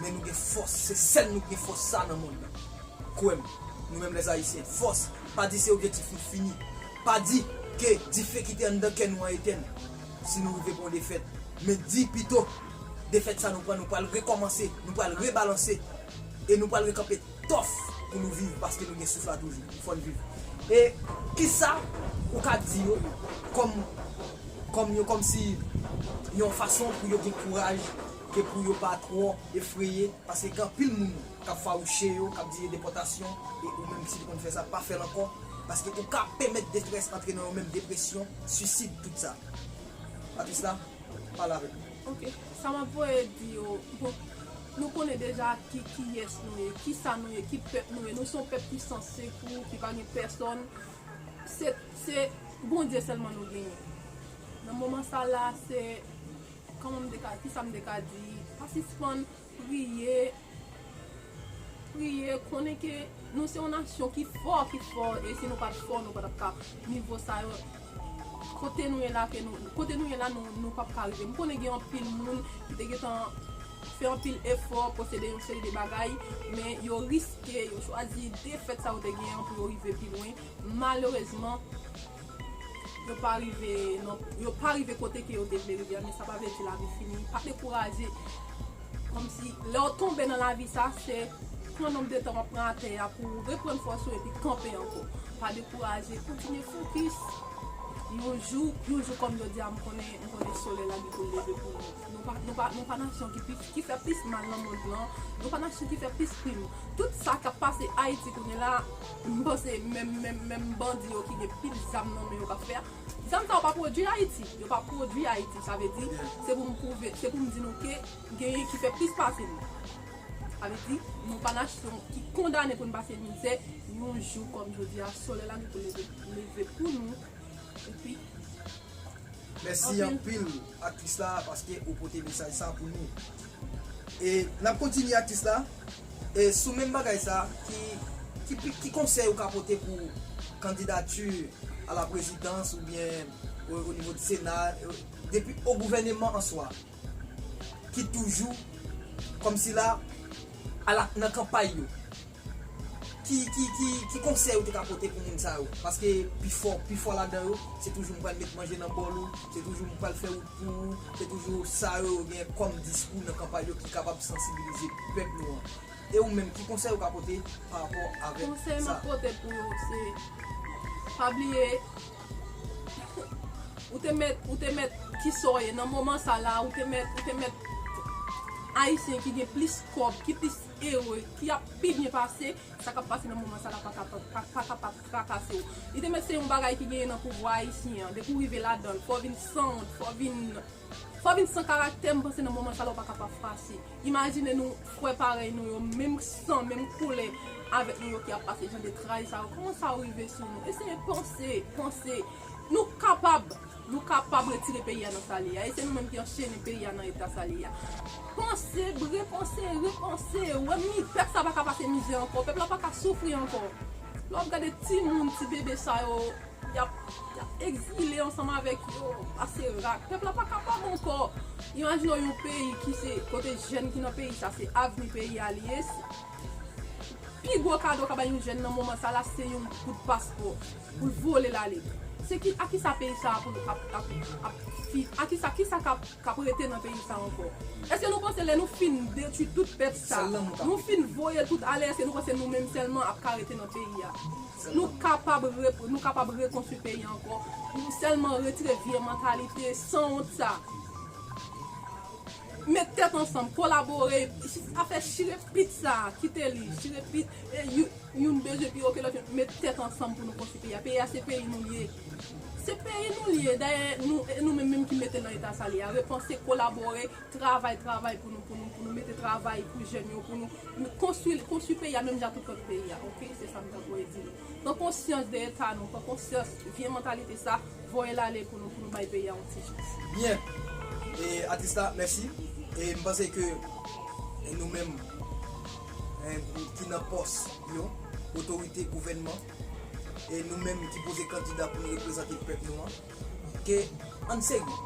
Men nou gen fòs, se sèl nou ki gen fòs sa nan mond lan. Kwè m, nou menm lèzayisyen, fòs, pa di se objektif nou fini. Pa di ke dife ki te anndan kè nou an etèn. Si nou rive pran defèt, men di pito, defèt sa nou pran, nou pral rekòmanse, nou pral rebalanse, e nou pral rekanpe tòf pou nou viv, paske nou gen souf la toujou. Fò n viv. E kisa ou ka di yo kòm, kòm yo, kòmsi yon fason pou yo gen kouraj, ke pou yo pa twò efreye, paske gen anpil moun k ap fawouche yo, k ap di yo depòtasyon, e ou menm si w konn fè sa, pa fè l ankò, paske ou ka pèmèt detrès antre nan yon menm depresyon, sisid, tout sa. Atris la, pale avèk nou. Ok, sa m ap voye di yo, bon, nou konnen deja ki, kiyès nou ye, kisa nou ye, ki pèp nou ye. Nou se yon pèp ki san sekou, ki pa gen pèsòn. Se, se Bondye sèlman nou genyen. Nan moman sa la, se, kòman m te ka, kisa m te ka di, pa sispann priye, priye, konnen ke nou se yon nasyon ki fò, ki fò, e si nou pa t fò, nou pa t ap ka nivo sa yo. kote nou ye la, ke nou, kote nou ye la, nou, nou p ap ka rive. M konnen gen anpil moun ki te gentan fè anpil efò, posede yon seri de bagay, men yo riske, yo chwazi defèt sa yo te genyen pou yo rive pi lwen. Malerezman, yo pa rive nan, yo pa rive kote ke yo te vle rive a, men sa pa vle di lavi fini. Pa dekouraje. Kòmsi, lè w tonbe nan lavi sa, se pran nonb de tan w ap pran atè a pou w reprann fòs ou epi kanpe ankò. Pa dekouraje, kontinye fokis. Yon jou, yon jou kòm jodi a, m konnen, m konnen solèy la gen pou l leve pou nou. Nou pa, nou pa, nou pa nasyon ki pi, ki fè plis mal nan mond lan. Nou pa nasyon ki fè plis krim. Tout sa k ap pase Ayiti kounye la, m panse menm, menm, menm bandi yo ki gen pil zam nan men yo k ap fè a, zam sa yo pa pwodui Ayiti. Yo pa pwodui Ayiti. Sa vle di, se pou m pwouve, se pou m di nou ke genyen ki fè plis pase nou. Sa vle di, nou pa nasyon ki kondane pou n pase mizè. Yon jou kòm jodi a, solèy la gen pou leve, leve pou nou. Epi, Mèsi anpil, aktris la, paske ou pote mesaj sa pou nou. E n ap kontinye, aktris la. E sou menm bagay sa, ki, ki, pi- ki konsèy ou ka pote pou kandidati a la prezidans oubyen o, o nivo de Sena, e, depi o gouvèneman an swa, ki toujou kòmsi la ala nan kanpay yo? Ki, ki, ki, ki konsèy ou te ka pote pou moun sa yo? Paske pifò, pifò ladan yo, se toujou m pral met manje nan bòl ou, se toujou m pral fè wout pou ou, se toujou sa yo gen kòm diskou nan kanpay yo ki kapab sansibilize pèp nou an. E ou menm, ki konsèy ou ka pote pa rapò avèk sa? Konsèy m ap pote pou yo, se pa bliye, ou te mèt, ou te mèt kisa w ye nan moman sa la, ou te mèt, ou te mèt Ayisyen ki gen plis kòb, ki plis ere, ki ap pi byen pase, sa k ap pase nan moman sa la pa ka pa, pa, pa ka pa trakase w. Li te mèt se yon bagay ki genyen nan pouvwa ayisyen an. Depi w rive ladan l, fò w vin san wont, fò w vin, fò w vin san karaktè, m panse nan moman sa la w pa ka pa fase. Imajine nou frè parèy nou yo, menm san, menm koulè avèk nou yo ki ap pase jan de tray sa yo. Kòman sa yo rive sou nou? Eseye panse, panse. Nou kapab, nou kapab retire peyi a nan sa li ye a. E se nou menm ki anchene peyi a nan eta sa li ye a. Panse, repanse, repanse. Wè mi, pèp sa pa ka pase mizè ankò. Pèp la pa ka soufri ankò. Lè w ap gade timoun, ti bebe sa yo, y ap, y ap egzile ansanm avèk yo, pase rak. Pèp la pa kapab ankò. Imajine w yon peyi ki se, kote jèn ki nan peyi sa, se avni peyi a li ye. Pi gwo kado w ka bay yon jèn nan moman sa la, se yon bout paspò pou l vole l ale. Se ki, a kisa peyi sa ap, ap, ap, ap fi, a kisa, kisa k ap, k ap rete nan peyi sa ankò? Èske nou panse lè nou fin detwi tout pèp sa, nou fin voye l tout alè, èske nou panse nou menm sèlman ap ka rete nan peyi a? Nou kapab, nou kapab rekonstwi peyi a ankò. Nou sèlman retire vye mantalite sanwont sa. Met tèt ansanm, kolabore. Afè chire pit sa, kite li, chire pit. E, youn bezwen pi wo ke lòt. Met tèt ansanm pou nou konstwi peyi a. Peyi a se peyi nou li ye. Se peyi nou li ye. Dayè, nou, e nou menm menm ki mete l nan eta sa li a. Repanse, kolabore, travay, travay pou nou, pou nou, pou nou mete travay pou jèn yo, pou nou, nou konstwi, konstwi peyi a menm jan tout lòt peyi a. Oke, se sa m ta voye di nou. Pran konsyans de eta nou, pran konsyans vye mantalite sa, voye l ale pou nou, pou nou bay peyi a yon ti chans. Byen. E, atis la, mèsi. E m panse ke nou menm, en, ki nan pòs yo, otorite, gouvènman, e nou menm ki poze kandida pou nou reprezante pèp nou an, ke ann serye.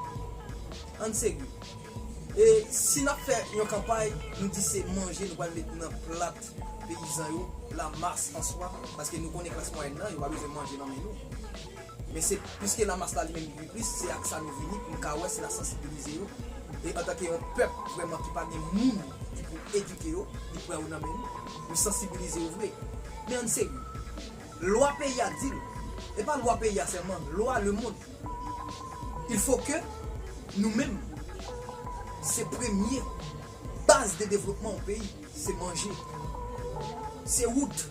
Ann serye. E si n ap fè yon kanpay, nou di se manje nou pral met nan plat peyizan yo, lamas an swa, paske nou konnen klas mwayèn nan, yo pa bezwen manje nan men nou. Men se piske lamas la li menm li pi plis, se ak sa nou vini pou n ka wè si n a sansibilize yo. E antanke yon pèp vrèman ki pa gen moun ki pou edike yo, li pran yo nan men nou. Nou sansibilize yo vre. Men ann serye. Lwa peyi a di l. E pa lwa peyi a sèlman, lwa lemonn. Il faut que nou menm, se premye baz de devlopman yon peyi, se manje. Se wout.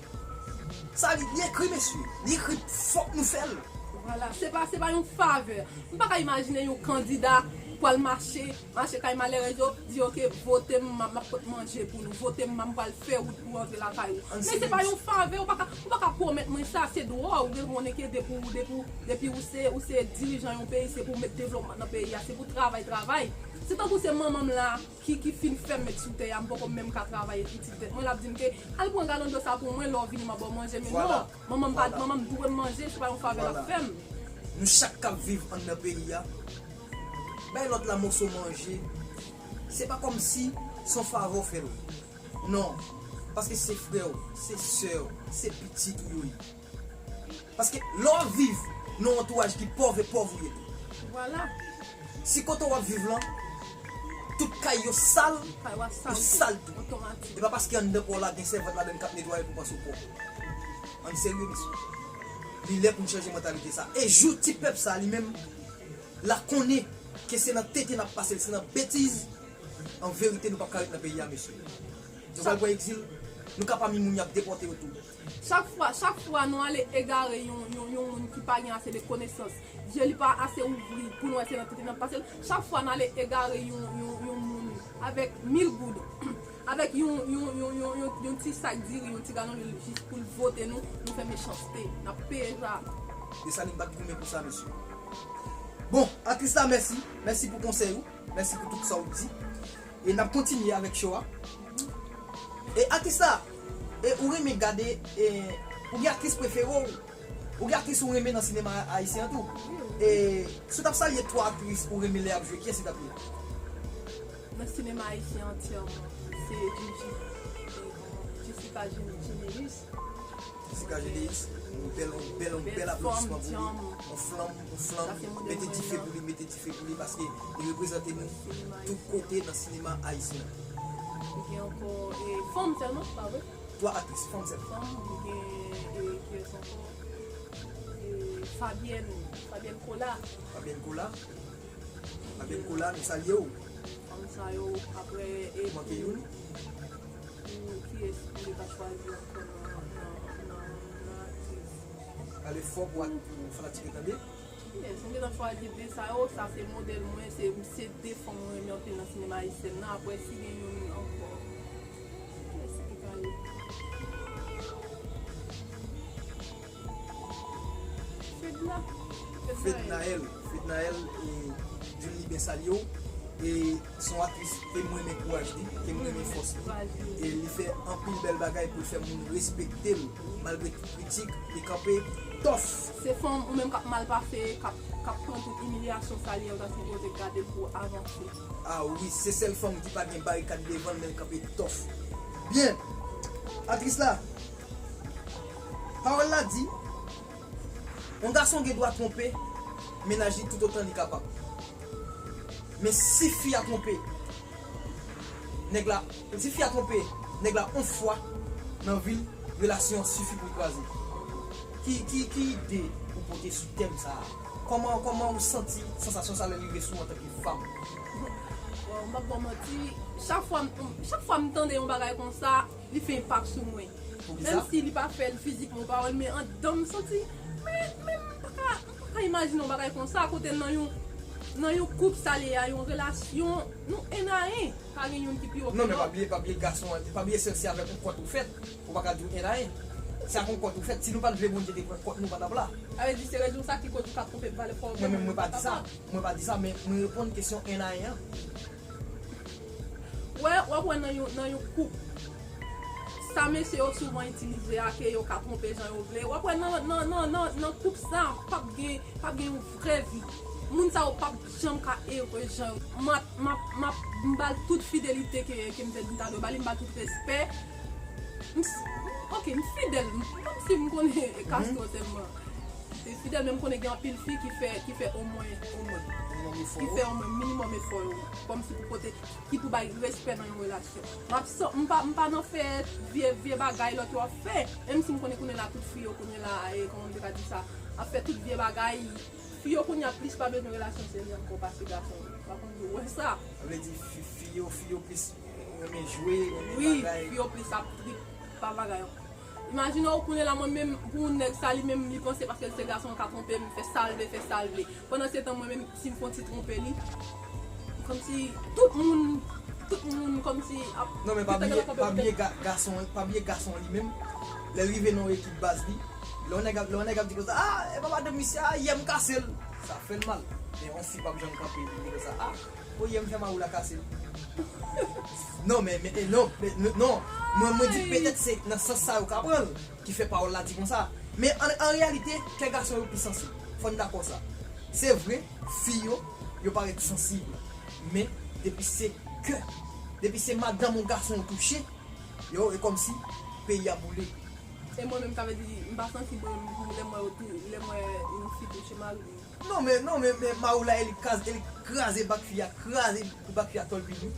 Sa li, li ekri, mesye. Li ekri, fòk nou fè l. Vwala, se pa, se pa yon favè. M pa ka imajine yon kandida pral mache, mache kay malere yo, di, oke, vote m, m ap pot manje pou nou, vote m, m pral fè wout pou antre lakay ou. Men se pa yon favè, ou pa ka, ou pa ka pwomèt mwen sa, se dwa w, ou gen konnen ke depi w, depi w, depi w se, ou se dirijan yon peyi, se pou w met devlopman nan peyi a, se pou travay, travay. Se tankou se manman m la ki, ki fin fè m met sou tè a, m poko menm ka travay epi ti tèt mwen, l ap di m ke al pran galon dlo sa pou mwen, lè w vini m a ba w manje, men non, manman m pa, manman m dwe m manje, se pa yon favè l ap fè m. Nou chak k ap viv anndan peyi a, bay lòt la moso manje, se pa kòmsi se yon favè w fè l. Non, paske se frè w, se sè w, se pitit ou yo ye. Paske lè w ap viv nan yon antouraj ki pòv e pòv ou ye tou. Vwala. Si kote w ap viv lan, tout kay yo sal, ou sal tou. E pa paske anndan pa w la gen sèvant ladan l k ap netwaye pou w panse w pwòp. Ann serye, mesye. Li lè pou n chanje mantalite sa. E jou ti pèp sa li menm, l a konnen ke se nan tenten n ap pase l, se nan betiz, an verite, nou p ap ka ret nan peyi a, mesye. Nou pral pran egzil, nou ka pami moun y ap depòte yo tou. Chak fwa, chak fwa nou ale egare yon, yon, yon moun ki pa gen ase de konesans, je li pa ase ouvri pou nou wè se nan tenten n ap pase l, chak fwa n ale egare yon, yon, yon moun avèk mil goud, avèk yon, yon, yon, yon, yon, yon ti sak diri, yon ti galon lwil jis pou l vote nou, nou fè mechanste. N ap peye sa. Desalin bat goumen pou sa, mesye. Bon, atris la, mèsi. Mèsi pou konsèy ou. Mèsi pou tout sa w di. E n ap kontinye avèk show a. E atris la, e ou renmen gade, e ou gen atris prefere w? Ou gen atris ou renmen nan sinema ayisyen an tou? E si w t ap salye twa atris ou renmen lè y ap jwe, kiyès li t ap ye? Nan sinema ayisyen antyèman, se Gigi, e, Jessica Gene-, Geneus. Jessica Geneus, yon bèl, yon bèl, yon bèl aplodisman pou li. Yon flanm, yon flanm. Mete dife pou li, mete dife pou li, paske li reprezante nou tout kote nan sinema ayisyen an. Li gen ankò, e, fanm sèlman, pa vre? Twa atris, fanm sèlman. Fanm, li gen, e, kiyès ankò? E, Fabienne, Fabienne Colas. Fabienne Colas. Fabienne Colas, nou salye w. Fanm sa yo, apre, e manke youn. Pou kiyès m te ka chwazi ankò nan, nan, nan, nan aktris? Pale fò pou ak-, pou fanatik yo tande. Yes, m gentan chwazi de sa yo, sa se modèl mwen, se, se de fanm mwen renmen anpil nan sinema ayisyen nan. Apre, si gen youn ankò, kiyès ki te ka ye? Fedna. Fednaelle. Fednaelle, e, June Libin salye w. E se yon atris ke m renmen kouraj li, ke m renmen fòs li. E li fè anpil bèl bagay pou l fè moun respekte l, malgre tout kritik, li kanpe tòf. Se fanm ou menm k ap mal pase, k ap, k ap pran tout imilyasyon sa li ye, ou ta sipoze gade l pou w avanse. A wi, se sèl fanm ki pa gen barikad devan l, men l kanpe tòf. Byen. Atris la, pawòl la di, yon gason gen dwa twonpe mennaj li toutotan li kapab. Men si fi a twonpe nèg la, si fi a twonpe nèg la yon fwa nan vi l, relasyon an sifi pou l kraze. Ki, ki, ki ide ou pote sou tèm sa a? Kòman, kòman ou santi sansasyon sa lè l rive sou ou antanke fanm? Bon, m p ap ba w manti, chak fwa m, chak fwa m tande yon bagay konsa, li fè enpak sou mwen. Poukisa? Menm si li pa fè l fizikman ou pawòl, men anndan m santi, men, men m pa ka, m pa ka imajine yon bagay konsa, kote nan yon, nan yon koup sa li ye a, yon relasyon, nou en a en, pa gen youn ki pi wo ke lòt. Non, men pa bliye, pa bliye gason an, pa bliye se, se avèk yon kòt ou fèt, ou pa ka di w en a en. Se ak yon kòt ou fèt, si nou pa t vle Bondye te pran kòt nou pa t ap la. Sa vle di se rezon sa ki koz ou ka twonpe valè fò. Mwen menm, mwen pa di sa. Mwen pa di sa, men mwen reponn kesyon en a en an. Wè, w ap wè nan yon, nan yon koup, sa mesye yo souvan itilize a, ke yo ka twonpe jan yo vle. W ap wè nan, nan, nan, nan, nan koup sa, p ap gen, p ap gen yon vrè vi. Moun sa yo p ap janm ka ere jan yo. M ap, m ap, m ap, m ba l tout fidelite ke, ke m te di m ta dwe ba li, m ba l tout respè. M s-, ok, m fidèl, m, kòmsi m konnen Castro sèlman. Se fidèl, men m konnen gen anpil fi ki fè, ki fè omwen, omwen. Minimòm efò yo. Ki fè omwen minimòm efò yo. Kòmsi pou pote, ki pou bay respè nan yon relasyon. M ap san-, m pa, m pa nan fè vye, vye bagay lòt yo ap fè. Menm si m konnen kounye la tout fi yo kounye la, e, kòman m te ka di sa, ap fè tout vye bagay. Fi yo kounye a plis pa bezwen relasyon serye ankò pase gason yo. M pa konn si w wè sa. Sa vle di fi, fi yo, fi yo plis renmen jwe, renmen bagay. Wi, fi yo plis ap trip pa bagay ankò. Imajine w kounye la, mwen menm, pou yon nèg sa, li menm, li panse paske l se gason, l ka twonpe m, fè sa l vle, fè sa l vle. Pandan se tan, mwen menm, si m fè yon ti twonpe li, kòmsi tout moun, tout moun kòmsi ap... Non, men pa bliye, pa bliye ga-, gason, pa bliye gason li menm, lè l rive nan yon ekip baz li, lè yon nèg ap, lè yon nèg ap di konsa, "Ah, e pa madanm misye a, yè m kase l." Sa fè l mal. Men yon fi p ap janm kanpe, li di konsa, "Ah, o yè m fè mari w la kase l." Non, men, men, eh, non, men, non, non. Mwen, mwen di petèt se nan sans sa yo ka pran l, ki fè pawòl la di konsa. Men an, an reyalite, kè gason yo pi sansib. Fò n dakò sa. Se vre, fi yo, yo parèt sansib. Men, depi se kè, depi se madanm yon gason ou touche, yo, e kòmsi peyi a boule. E mwen menm, sa vle di, m pa sansib mwen menm pou lè m wè yo tou, lè m wè yon fi touche mari m. Non, men, non, men, men mari w la, e li kraze, e li kraze bak fi a, kraze bak fi a tòlpini.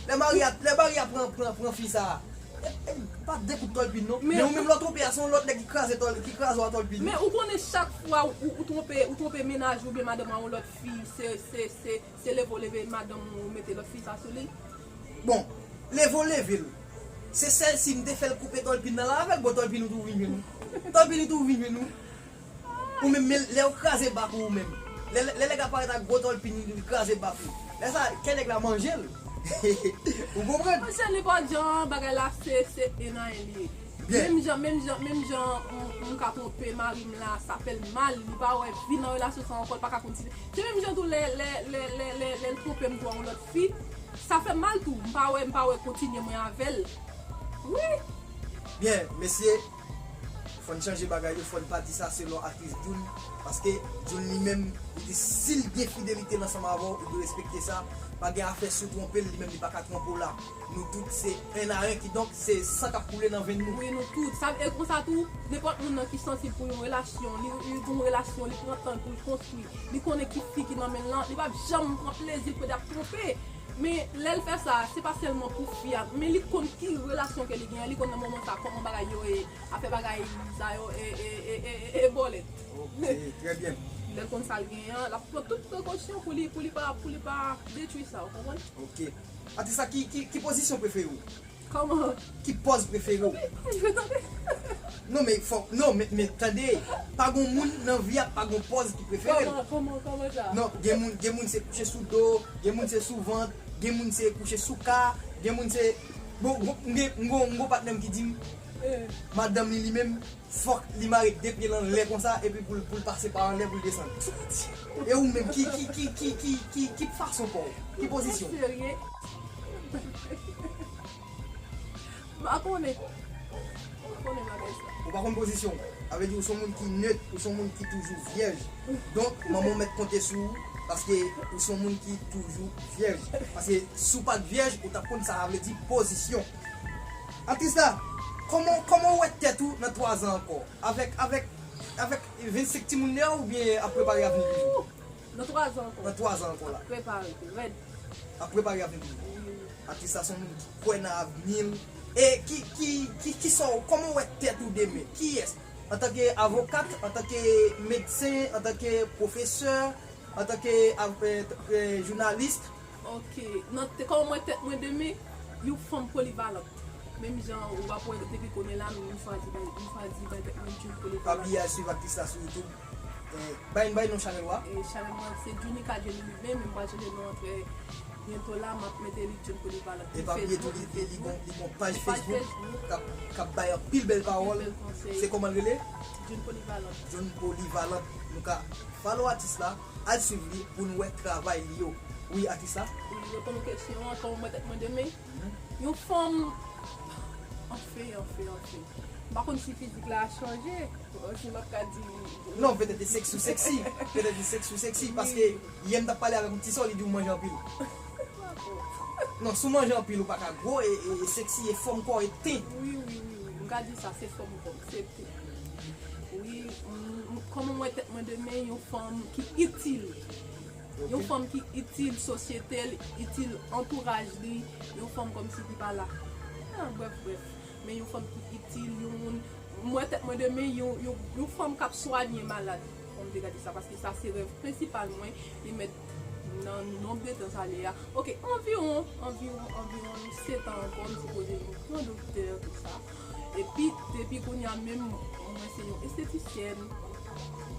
Lè mari a, lè mari a pran, pran, pran fi sa a, e, e, pa de kout tòlpini, non. Men ou menm lè w twonpe a, se yon lòt nèg ki kraze tòl, ki kraze w a tòlpini. Men ou konnen chak fwa ou, ou twonpe, ou twonpe mennaj ou oubyen madanm ou a yon lòt fi, se, se, se, se leve w leve madanm ou, ou mete lòt fi sa sou li. Bon, leve w leve l. Se sèl si m te fè l koupe tòlpini nan la avè l, bon, tòlpini tou vin jwenn ou. Tòlpini tou vin jwenn ou. Ou menm, men lè w kraze bak ou, ou menm. Lè, lè, lè nèg la parèt ak gwo tòlpini, li kraze bak ou. Lè sa, kè nèg la manje l. Ou konprann? Monchè, nenpòt jan, bagay la, se, se en a en li ye. Byen. Menm jan, menm jan, menm jan, m, m ka twonpe mari m la, sa fè l mal, li pa wè vi nan relasyon sa ankò, li pa ka kontinye. Se menm jan tou lè, lè, lè, lè, lè, lè l twonpe m tou a yon lòt fi, sa fè m mal tou. M pa wè, m pa wè kontinye mwen avè l. Wi. Byen, mesye, fò n chanje bagay yo, fò n pa di sa selon aktris June, paske June li menm, li di si l gen fidelite l ansanm avè w, ou dwe respekte sa, pa gen afè si w twonpe l, li menm li pa ka twonpe w la. Nou tout se en a en, kidonk se san k ap koule nan venn nou. Wi, nou tout. Sa, e konsa tou, nenpòt moun nan ki sansib pou yon relasyon, li, li gen yon relasyon, li pran tan l pou l konstwi, li konnen ki fi ki nan men l lan, li p ap janm pran plezi l pede ap twonpe. Men lè l fè sa, se pa sèlman pou fi a, men li konn ki relasyon ke li genyen, li konn nan moman sa kòman bagay yo ye, afè bagay sa yo e, e, e, e, e, e bòlèt. Ok, trè byen. Lè l konn sa l genyen an, l ap pran tout prekosyon pou li, pou li pa, pou li pa detwi sa, ou konprann? Ok. Atis la, ki, ki, ki pozisyon prefere w? Kòman? Ki pòz prefere w? Jwe tande. Non, men fòk, non, men, men tande, pa gon moun nan vi a pa gon pòz ki prefere l. Kòman, kòman, kòman sa? Non, gen moun, gen moun se kouche sou do, gen moun se sou vant, gen moun se kouche sou ka, gen moun se, bon, bon, m gen, m gon, m gon patnè m ki di m, eh, madanm li, li menm, fòk li mare de pye l anlè konsa, epi pou l, pou l pase pa anlè, pou l desann. E ou menm, ki, ki, ki fason pa w? Ki pozisyon? Serye? M pa konnen. M pa konnen bagay sa. Ou pa konn pozisyon w. Sa vle di ou se yon moun ki net, ou se yon moun ki toujou vyèj. Donk, manman w mèt konte sou ou, paske ou se yon moun ki toujou vyèj. Paske si w pa t vyèj, ou t ap konn sa sa vle di pozisyon. Atis la, kòman, kòman w wè tèt ou nan twa zan ankò? Avèk, avèk, avèk vennsenk timoun deyò oubyen ap prepare avni toujou? Nan twa zan ankò. Nan twa zan ankò la. Ap prepare tou, rèd. Ap prepare avni toujou. Wi, wi. Atis la se yon moun ki kwè nan avni l. E ki, ki, ki, ki sa w, kòman w wè tèt ou demen? Kiyès? Antanke avokat, antanke medsen, antanke pwofesè, antanke av-, e, e, jounalis? Ok. Nan te, kòman mwen tèt mwen demen, yon fanm polivalant. Menm jan ou ap wè depi kounye la, m chwazi bay, m chwazi bay tèt mwen June polivalant. Pa bliye al swiv aktris la sou YouTube. E, bay, bay non chanèl ou a. E, chanèl mwen se Junica Jenny Lubin, men m pral chanje non an trè byento la, m ap mete li June polivalant. E pa bliye tou, li, li, li gon, li gon paj Facebook k ap, k ap bay anpil bèl pawòl. Anpil bèl konsèy. Se kòman l rele? June polivalant. June polivalant. Nou ka follow atis la, al swiv li pou nou wè travay li yo. Wi, atis la. Wi, reponn ou kesyon an, kòman mwen tèt mwen demen? Mhm. Yon fanm, anfen, anfen, anfen. M pa konn si fizik la a chanje, si m ap ka di. Non, petèt li seksi ou seksi. Petèt li seksi ou seksi, wi, paske yè m t ap pale avèk yon ti sè, li di w manje anpil. Non, si w manje anpil, ou pa ka gwo, e, e, e seksi, e fòm kò, e ten. Wi, wi, wi, wi. M ka di sa, se fòm kò m, se ten. Wi, m, m, kòman mwen tèt mwen demen, yon fanm ki itil. Ok. Yon fanm ki itil sosyete l, itil antouraj li, yon fanm kòmsi ki pa la. Ah, brèf, brèf. Men yon fanm ki itil, yon moun, mwen tèt mwen demen, yon, yon, yon fanm k ap swanye malad. Fò m te gade sa, paske sa se rèv prensipal mwen, li mèt nan nonb de tan sa li a. Ok, anviwon, anviwon, anviwon sèt an ankò, m sipoze yon gran doktè, tout sa. Epi, depi kounye a menm, mwen se yon estetisyèn,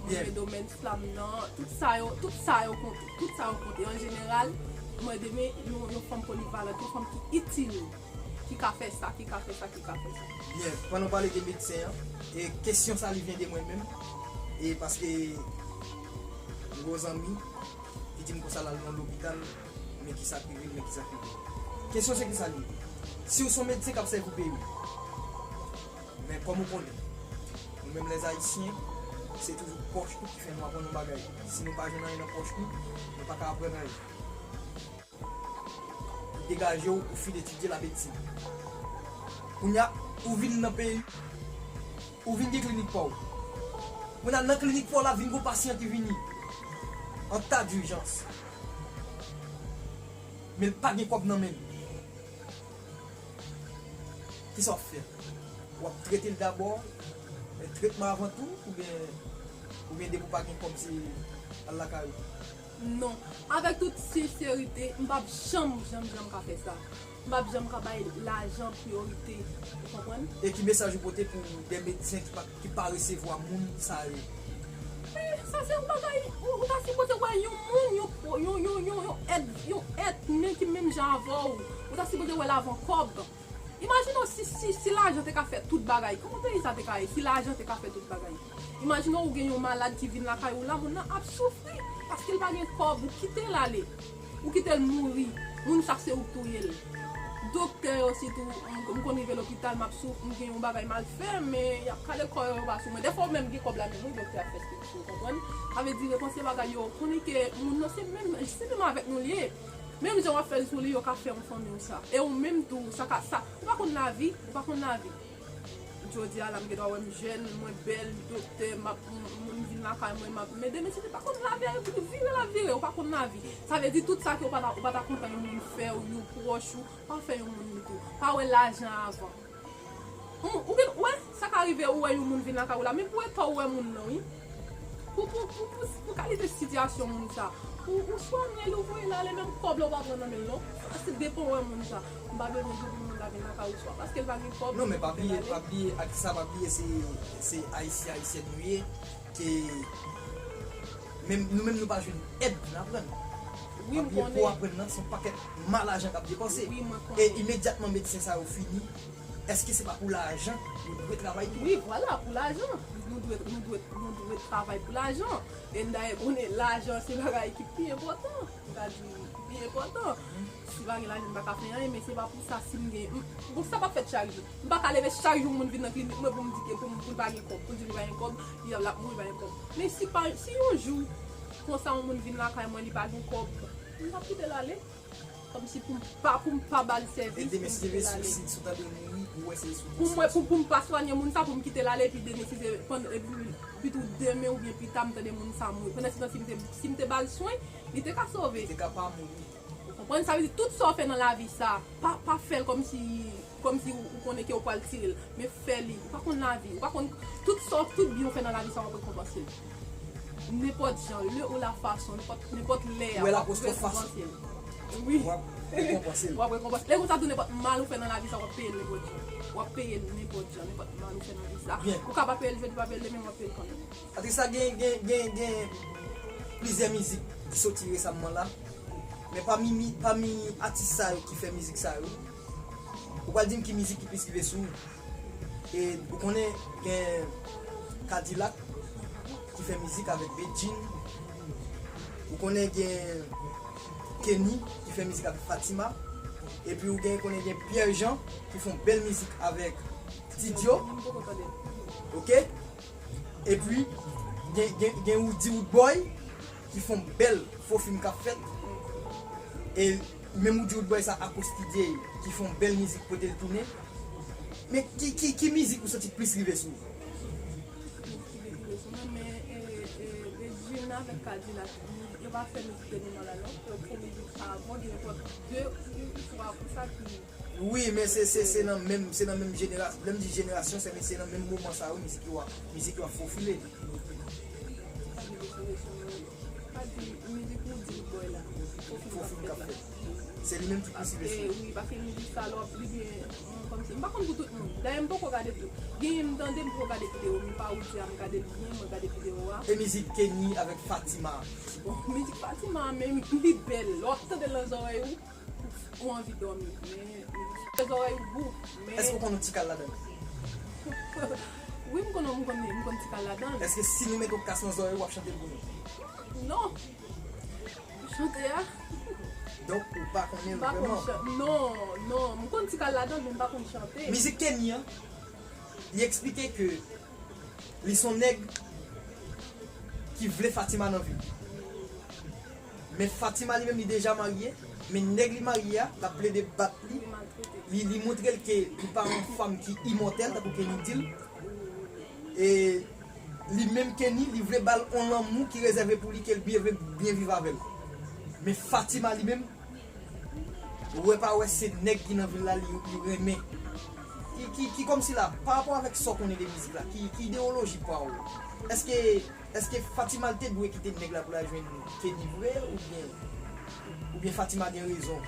mwen gen domèn slam nan, tout sa yo, tout sa yo konte, tout sa yo konte. An jeneral, mwen demen yon, yon fanm polivalant, yon fanm ki itil, ki ka fè sa, ki ka fè sa, ki ka fè sa. Byen, pandan w pale de medsen an, e kesyon sa li vyen de mwen menm, e paske m gen yon zanmi ki di m konsa l al nan lopital, men kisa k rive l, men kisa k rive l. Kesyon se kisa l ye? Si w se yon medsen k ap sèvi peyi w, men kòm ou konnen, nou menm lèzayisyen, Se toujou pòch nou ki fè nou aprann yon bagay. Si nou pa jwenn anyen nan pòch nou, nou pa ka aprann anyen. Degaje w, ou fin etidye lamedsin. Kounye a, ou vin nan peyi, ou vin gen klinik pa w. Kounye a, nan klinik pa w la, vin gen yon pasyan ki vini an ta dijans. Men l pa gen kòb nan men l. Kisa w ap fè? W ap trete l dabò, men tretman avan tou, oubyen, oubyen depi w pa gen kòb, se al lakay ou? Non. Avèk tout senserite, m p ap janm, janm, janm ka fè sa. M p ap janm ka bay lajan priyorite. Ou konprann? E ki mesaj ou pote pou de medsen ki pa, ki pa resevwa moun sa yo? Men, sa se yon bagay, ou, ou ta sipoze wè yon moun, yon, yon, yon, yon, yon èt, yon èt imen ki menm jan avè w. Ou ta sipoze wè l avan kòb. Imajine w si, si, si lajan te ka fè tout bagay. Kòman peyi sa te ka ye si lajan te ka fè tout bagay? Imajine w gen yon malad ki vin lakay ou la, moun nan ap soufri paske l pa gen kòb, ou kite l ale. Ou kite l mouri. Moun sa se ou k touye l. Doktè yo sitou, m, m konn rive lopital, m ap souf, m gen yon bagay m al fè, men y ap kale kò yo, yo pa sou mwen. Dèfwa ou menm gen kòb la menm, wi, doktè ap fè sou ou, konprann? Sa vle di, repanse bagay yo, konnen ke moun nan se menm, se menm avèk nou l ye. Menm jan w ap fè l sou li, yo ka fè yon fanmi w sa. E ou menm tou, sa ka, sa, ou pa konn lavi, ou pa konn lavi. Jodi a la, m gen dwa wè m jèn, mwen bèl, doktè, m ap, m, moun vin lakay mwen, m ap, men demen si te pa konn lavi a, epi vire l ap vire, ou pa konn lavi. Sa vle di tout sa ke ou pa ta, ou pa ta kontan yon moun fè w, yon pwòch ou, pa fè yon moun li tou. Pa wè lajan avan. Ou, ou gen, wè, sa ka rive, ou wè yon moun vin lakay ou la, men pou eta ou wè moun nan, wi. Pou, pou, pou, pou, pou kalite sitiyasyon moun sa, ou, ou swanye l, ou voye l ale, menm kòb la ou pa pran nan men l non. Sa se depan wè moun sa. M pa bezwen di pou moun la vin lakay ou swa paske l pa gen kòb. Non, men pa bliye, pa bliye, ak sa, pa bliye, se, se Ayisyen, Ayisyèn nou ye, ke menm, nou menm nou pa jwenn èd vin aprann. Wi, m konnen. Pou aprann nan, se yon pakèt malajan k ap depanse. Wi, mwen konnen. E imedyatman medsen sa yo fini, èske se pa pou lajan yo dwe travay tou? Wi, vwala, pou lajan. Nou dwe, nou dwe, nou dwe travay pou lajan. E n dayè konnen lajan se bagay ki pi enpòtan. M ka di pi enpòtan. Si pa gen lajan, m pa ka fè anyen, men se pa pou sa si m gen. M, bon, sa p ap fèt chak jou. M pa ka leve chak jou moun vin nan klinik mwen pou m di ke pou m, pou l pa gen kòb, pou l di li pa gen kòb, li ap mouri, li pa gen kòb. Men si pa, si yon jou, konsa yon moun vin lakay mwen, li pa gen kòb, m p ap kite l ale. Kòmsi pou m pa, pou m pa ba l sèvis, pou m kite l ale. E demen si Jezi, si, si w tande mouri, ou wè se sou pou mwen, pou, pou m pa swanye moun sa, pou m kite l ale, epi demen si se pandan, epi, epi tou demen oubyen pita, m tande moun sa mouri. Pandan se tan, si m te, si m te ba l swen, li te ka sove. Li te ka pa mouri. Ou konprann? Sa vle di, tout sa w fè nan lavi sa, pa, pa fè l kòmsi, kòmsi ou, ou konnen ke ou pral tire l. Men fè li. Ou pa konn lavi. Ou pa konn tout sa, tout byen w fè nan lavi sa, w ap rekonpanse l. Nenpòt jan, le ou la fason, nenpòt, nenpòt lè a, w ap rekonpanse l. Wi. W ap rekonpanse l. W ap rekonpanse l. E konsa tou, nenpòt mal ou fè nan lavi sa, w ap peye l nenpòt jan. W ap peye l nenpòt jan, nenpòt mal ou fè nan vi sa. Ou ka pa peye l jodi, pa peye l demen, w ap peye l kanmenm. Atis la gen, gen, gen, gen plizyè mizik ki soti resamman la. Men pami, mi, pami atis sa yo ki fè mizik sa yo, ou pral di m ki mizik ki plis rive sou ou? E ou konnen gen Kadilak ki fè mizik avèk Bedjine. Ou konnen gen Kenny ki fè mizik avèk Fatima. Epi ou gen, konnen gen Pierre Jean ki fè yon bèl mizik avèk Tidyo. Ok? Epi, gen, gen, gen Woody Woodboy ki fè yon bèl fo fim k ap fèt. E menm Woody Woodboy sa, Akostidye, ki fè yon bèl mizik pote l tounen. Men ki, ki, ki mizik ou santi k plis rive sou ou? Ki plis rive sou mwen, men, e, e, Bedjine avèk Kadilak, yo pa fè mizik dènye mwa la non. Yo fè mizik sa avan, gen nenpòt de ou twa konsa ki Wi, men se, se, se nan menm, se nan menm jenerasyon. Lè m di jenerasyon, se, se nan menm moman sa yo, mizik yo ap, mizik yo ap fofile. Pa di mizik Woody Boy la. Fofil k ap fèt. Se li menm ki plis rive sou. Wi, paske mizik sa lè w ap li byen, mm, kòmsi, m pa konn pou tout moun. Dayè, m poko gade tout. Genyen m tande, m poko gade videyo, men pa Woody a, m gade l byen, mwen gade videyo a. E mizik Kenny avèk Fatima? Bon, mizik Fatima, men li bèl. Lè w ap tande l nan zòrèy ou, ou anvi dòmi. Men, men, zòrèy ou gou. Men èske w konn yon ti kal ladan l? Wi, m konn, m konn, m konn ti kal ladan l. Èske si nou mete yon kas nan zòrèy ou, w ap chante l pou nou? Non. Chante a? Donk, ou pa konnen l vrèman? M pa konn chan-, non, non. M konn ti kal ladan l, men m pa konn chante. Mizik Kenny an, li eksplike ke li se yon nèg ki vle Fatima nan vi l. Men Fatima li menm li deja marye, men nèg li marye a, l ap plede bat li. Li, li montre l ke li pa yon fanm ki imòtèl, tankou Kenny di l. E li menm Kenny, li vle ba l yon lanmou ki rezève pou li, ke l byen vle byen viv avè l. Men Fatima li menm, wè pa wè se nèg ki nan vil la li, li renmen. Ki, ki, ki kòmsi la, pa rapò avèk sa w konnen de mizik la, ki, ki ideyoloji pa w? Èske, èske Fatima te dwe kite nèg la pou l al jwenn Kenny vre, oubyen, oubyen Fatima gen rezon?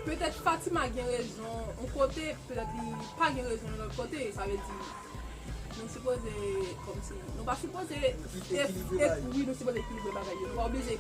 Petèt Fatima gen rezon yon kote, petèt li pa gen rezon yon lòt kote. Sa vle di, nou sipoze, kòmsi, nou pa sipoze, wi, nou sipoze ekilibre bagay yo. Nou pa oblije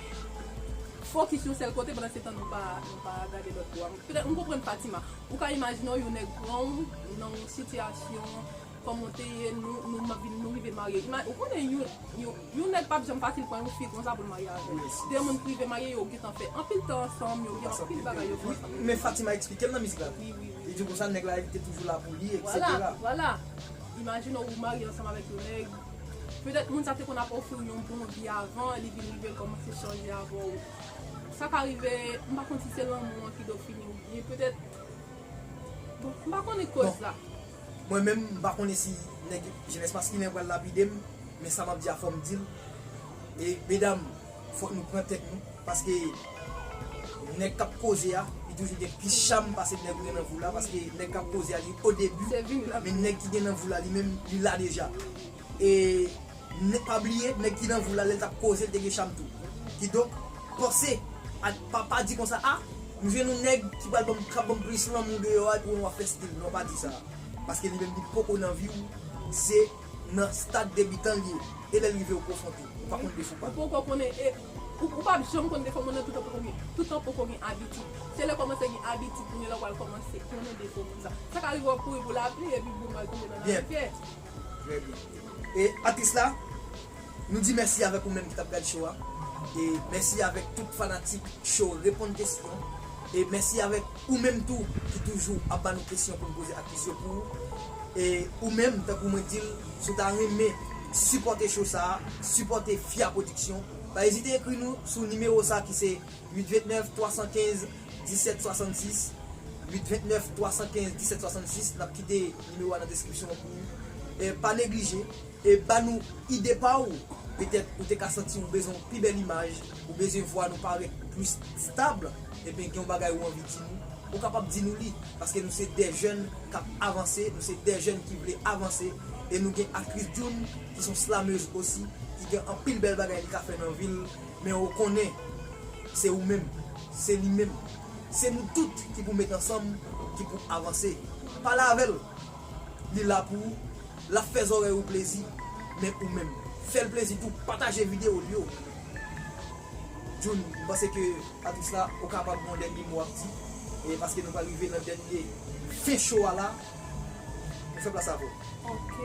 fokis yon sèl kote pandan se tan nou pa, nou pa gade lòt bò a. Petèt, m konprann Fatima. Ou ka imajine w, yon nèg pran w nan yon sitiyasyon, kòman w te ye, nou, nou, nou vin, nou rive marye. Ima-, ou konnen yon, yon, yon nèg p ap janm fasil pran yon fi konsa pou l marye avè l. De moun ki rive marye, yo gentan fè anpil tan ansanm, yo gen anpil bagay yo fè ansanm. Men Fatima eksplike l nan mizik la. Wi, wi, wi. Li di konsa, nèg la, li te toujou la pou li, etsetera. Vwala, vwala. Imajine w marye ansanm avèk yon nèg. Petèt moun sa te konn ap ofri w yon bon vi avan, li vin rive l kòmanse chanje avè w. Sa ka rive, m pa konn si se lanmou an ki do fini oubyen petèt, bon, m pa konnen koz la. Mwen menm, m pa konnen si nèg jenès maskilen pral lapide m, men sa m ap di a fò m di l. E medam, fòk nou pran tèt nou, paske nèg k ap koze a, li toujou gen plis cham pase nèg ou gen nan vi w la, paske nèg k ap koze a, li o debi, men nèg ki gen nan vi w la, li menm, li la deja. E nèg, pa bliye, nèg ki nan vi w la, lè l t ap koze, l te gen cham tou. Kidonk, panse, a, pa, pa di konsa, a, m jwenn yon nèg ki pral ban m, k ap ban m plis lanmou deyò a, epi w ap fè stil. Non, pa di sa. Paske li menm, li poko nan vi w, se nan stad debitan l ye. E lè l rive, ou konfwonte. Ou pa konn defo pa l. Ou poko konnen, e, ou, ou p ap janm konn defo moun nan toutan poko gen, toutan poko gen abitid. Se lè w kòmanse gen abitid, kounye a la w pral kòmanse konnen defo moun sa. Sa ka rive w ap kouri pou lapli, epi boum, w al tonbe nan laryè. Trè byen. E atris la, nou di mèsi avèk ou menm ki t ap gade show a. E mèsi avèk tout fanatik show Reponn Kesyon. E mèsi avèk ou menm tou ki toujou ap ba nou kesyon pou n poze atris yo pou ou. E ou menm, tankou mwen di l, si w ta renmen sipòte show sa a, sipòte Fia Production, pa ezite ekri nou sou nimewo sa ki se uit vennèf twa san kenz disèt swasannsis, uit vennèf twa san kenz disèt swasannsis, n ap kite nimewo a nan deskripsyon an pou ou. E pa neglije, e ba nou ide pa ou. Petèt ou te ka santi ou bezwen yon pi bèl imaj, ou bezwen vwa nou parèt plis stab, ebyen gen yon bagay ou anvi di nou, ou kapab di nou li, paske nou se de jèn k ap avanse, nou se de jèn ki vle avanse, e nou gen aktris June, ki se yon slamez osi, ki gen anpil bèl bagay li ka fè nan vi l, men ou konnen, se ou menm, se li menm, se nou tout ki pou met ansanm, ki pou avanse. Pale avè l, li la pou ou, l ap fè zòrèy ou plezi, men ou menm, fè l plezi tou, pataje videyo l yo. June, m panse ke atris la, ou kapab gen yon dènye mo w ap di, e paske nou pral rive nan dènye fen show a la, nou fè plas avè w. Ok.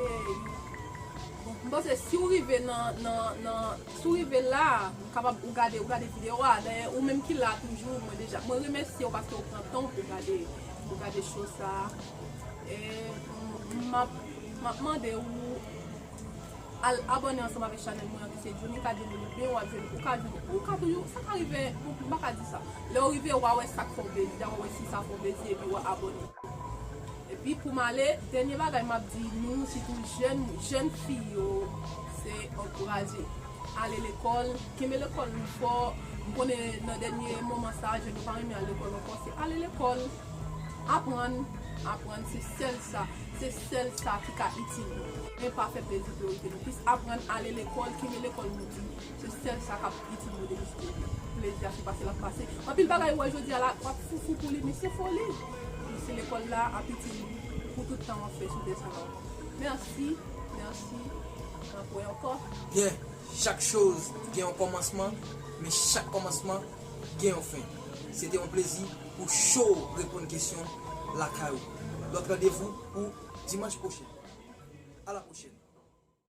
Bon, m panse si w rive nan, nan, nan, si w rive la, ou kapab, ou gade, ou gade videyo a. Dayè, ou menm ki la toujou, mwen deja, mwen remèsye w paske w pran tan w pou gade, pou gade show sa a. E, m, m ap, m ap mande w al abòne ansanm avèk chanèl mwen an ki se Jonica Djemolibe, w ap jwenn, ou ka jwenn, ou ka toujou, sa ka rive, m pa ka di sa. Lè w rive, w a wè sa k fè w plezi, w a wè si sa fè w plezi, epi w a abòne. Epi pou m ale, dènye bagay m ap di nou, sitou jèn, jèn fi yo, se ankouraje. Ale lekòl, kenbe lekòl nou fò. M konnen nan dènye moman sa a, jèn yo pa renmen al lekòl ankò, se ale lekòl. Aprann, aprann, se sèl sa, se sèl sa ki ka itil nou. Men pa fè plezi priyorite nou. Plis aprann ale lekòl, kenbe lekòl nou di. Se sèl sa k ap itil nou depi sou plezi a se pase l ap pase. Anpil bagay ou wè jodi a la, w ap foufou pou li, men se foli. Men se lekòl la ap itil nou pou tout tan w ap fè sou tè sa la ankò. Mèsi, mèsi, n ap wè ankò. Byen, chak choz gen yon kòmansman, men chak kòmansman gen yon fen. Se te yon plezi pou show Reponn Kesyon lakay ou. Lòt randevou pou dimanch pwochen. A la pwochèn.